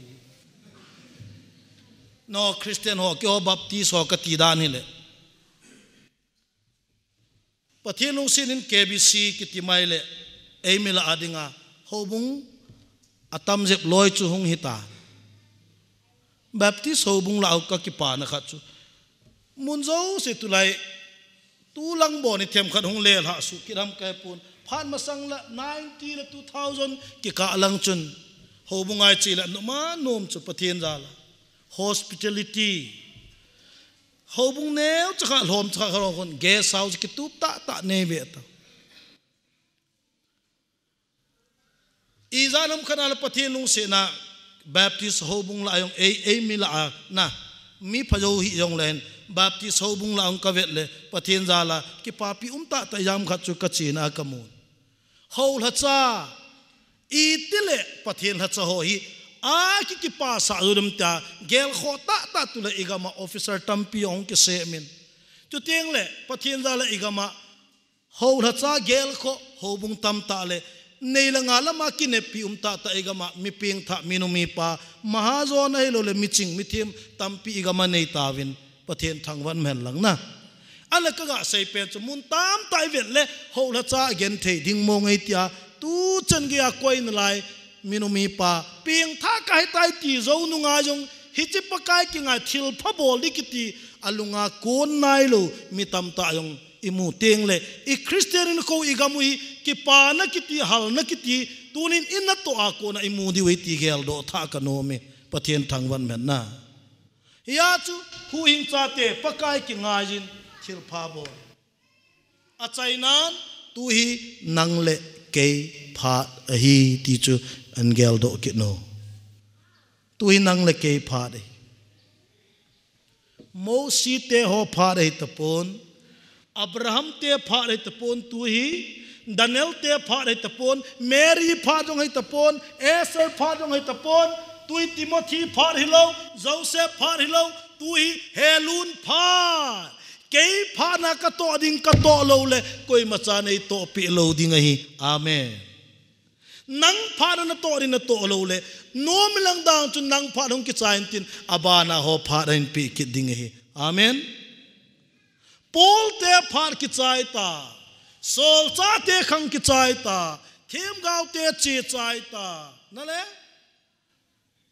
Nangho Christian ho, keiho Baptist ho kati dan hile. Pathen lungset in K B C kiti mai le, eimi lah a dinga, houbung atam jep loi chu hung hita. Baptist houbung lah a kakipana khat chu. Mun jouse tulai, tulang bon hi themkhat hung lelhah suh kit ham kahe pon. Phat masang le ninety le two thousand kikah lang chun. Houbung a iche le nom a nom chu Pathen jal a. Hospitality. Houbung neo chakha lhom chakha kha lo khun guest house kitup tah tah nei ve ta. Ijat ham khat a le Pathen lungsetna Baptist houbung lah a jong ei, ei mi lah a na, mi pha jou hi jong le hin Baptist houbung lah a jong ka vet le Pathen jal a kipapi um tah tah jam khat chu ka chena ka mun. Hou lhacha, itile Pathen lhacha ho hi a ki, kipasah jou dem tia gelkhoh tah tah, tule i gam a officer tampi hung kisem in. Chuteng le Pathen jal a i gam a hou lhacha gelkhoh houbung tam tah le nei le nga lam a kineppi um tah tah, i gam a mi pengthah, mi nu mi pa, mahajon ahilou le mi ching mi them tampi i gam a nei tauvin. Pathen thangvah hen lang na. Ahile ka ga sei pen chu mun tam tah i vet le hou lhacha a gen thei ding mong ei tia, tu chan gei a koi nalai mi nu mi pa pengthah ka hi tai ti jou nung a jong hiche Pakai kingai thilpha bol ding kiti a lung a kon nailou mi tam tah jong i mu teng le i Christian hinkho i gam u hi kipana kiti, halna kiti, tunin i natoh a kon a i mu diu ahi ti geldoh tha ka nom e. Pathen thangvah hen na. Hia chu huhhing chate Pakai kingai in thilpha bol. Achainan tu hi nang le kei phat ahi ti chu an geldoh kit u. Tu hi nang le kei phat ahi. Mosi te ho phat ahi tapon. Abraham te phat ahi tapon tu hi. Daniel te phat ahi tapon. Mary phat jong ahi tapon. Esther phat jong ahi tapon. Tu hi Timothy phat hilou. Joseph phat hilou. Tu hi Helun phat. Kei phatna ka toh ding ka toh lou le koima chan ei tohpeh lou ding ahi. Amen. Nang phatna na toh ding na toh lou le, nom lang dan chu nang phat hung kichai intin, abana ho phat ahin peh kit ding ahi. Amen. Paul te phat kichai ta, solchah te khang kichai ta, themgao te che chai ta. Na le?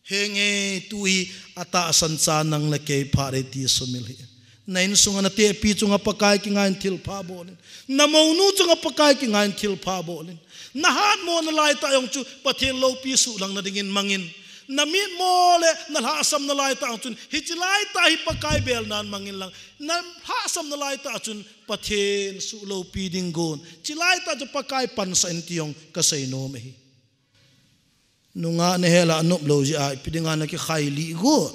Henge tu hi atahsan cha nang le kei phat ahi ti sumil hih in. Na insung a na tehpi chunga Pakai kingai in thilpha bol in. Na mounu chunga Pakai kingai in thilpha bol in. Na hatmo nalai tah jong chu Pathen loupi suhlangna dingin mang in. Na mitmo le na lhahsam nalai tah jong chun hiche lai tah hi Pakai belnan mang in lang. Na lhahsam nalai tah chun Pathen suhloupi ding gon. Hiche lai tah chu Pakai pansah in ti jong ka sei nom ahi. Nungah na hel a nop lou jeh a, ipi dinga na kikhai lih got.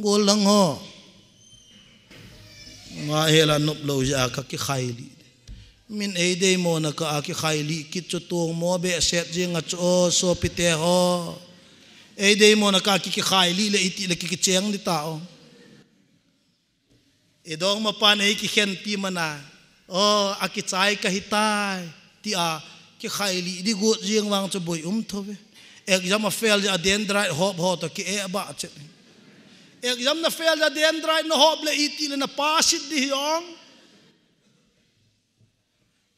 Gol lang ho. Nungah hel a nop lou jeh a ka kikhai lih. Min ei deimo na kah a kikhai lih kit chu tongmo behseh jeng a chu o, sopite ho. Ei deimo na kah a ki, kikhai lih le iti le ki, kicheng ding ta o. I dongma pan ei kikhenpi man a, o, akichai kahi tai, tia kikhai lih ding got jeng vang chu boi um thou ve. Exam a fail jeh a dendrite hop ho toh ki-eh bah chet. Exam na fail jeh a dendrite na hop le iti le na pass it ding hi ong.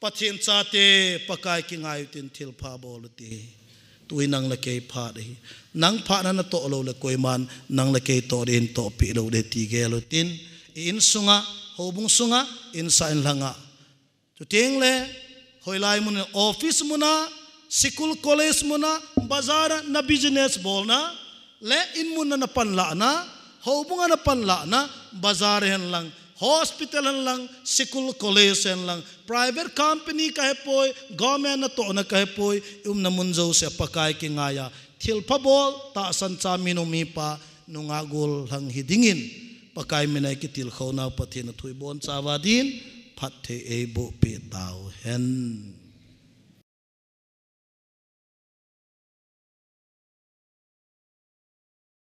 Pathen chate, Pakai kingai utin thilpha bol ute. Tu hi nang le kei phat ahi. Nang phatna na toh lou le koiman nang le kei toh ding in tohpeh lou ding ti gel utin. I insunga, houbung sunga, insah inlhanga. Chuteng le, hoilai mun a, office mun a, school college mun a, bazar a, na business bolna, le in mun a na panlahna, houbung a na panlahna, bazar hen lang, hospital hen lang, school college hen lang, private company kahe poi, government natohna kahe poi, i umna mun jouse a Pakai kingai a thilpha bol, tahsan cha minu mipa, nungah gollhang hi dingin, Pakai min a i kitilkhou nau Pathen a thu i boncha uva din, phatthei eiboh peh tau hen.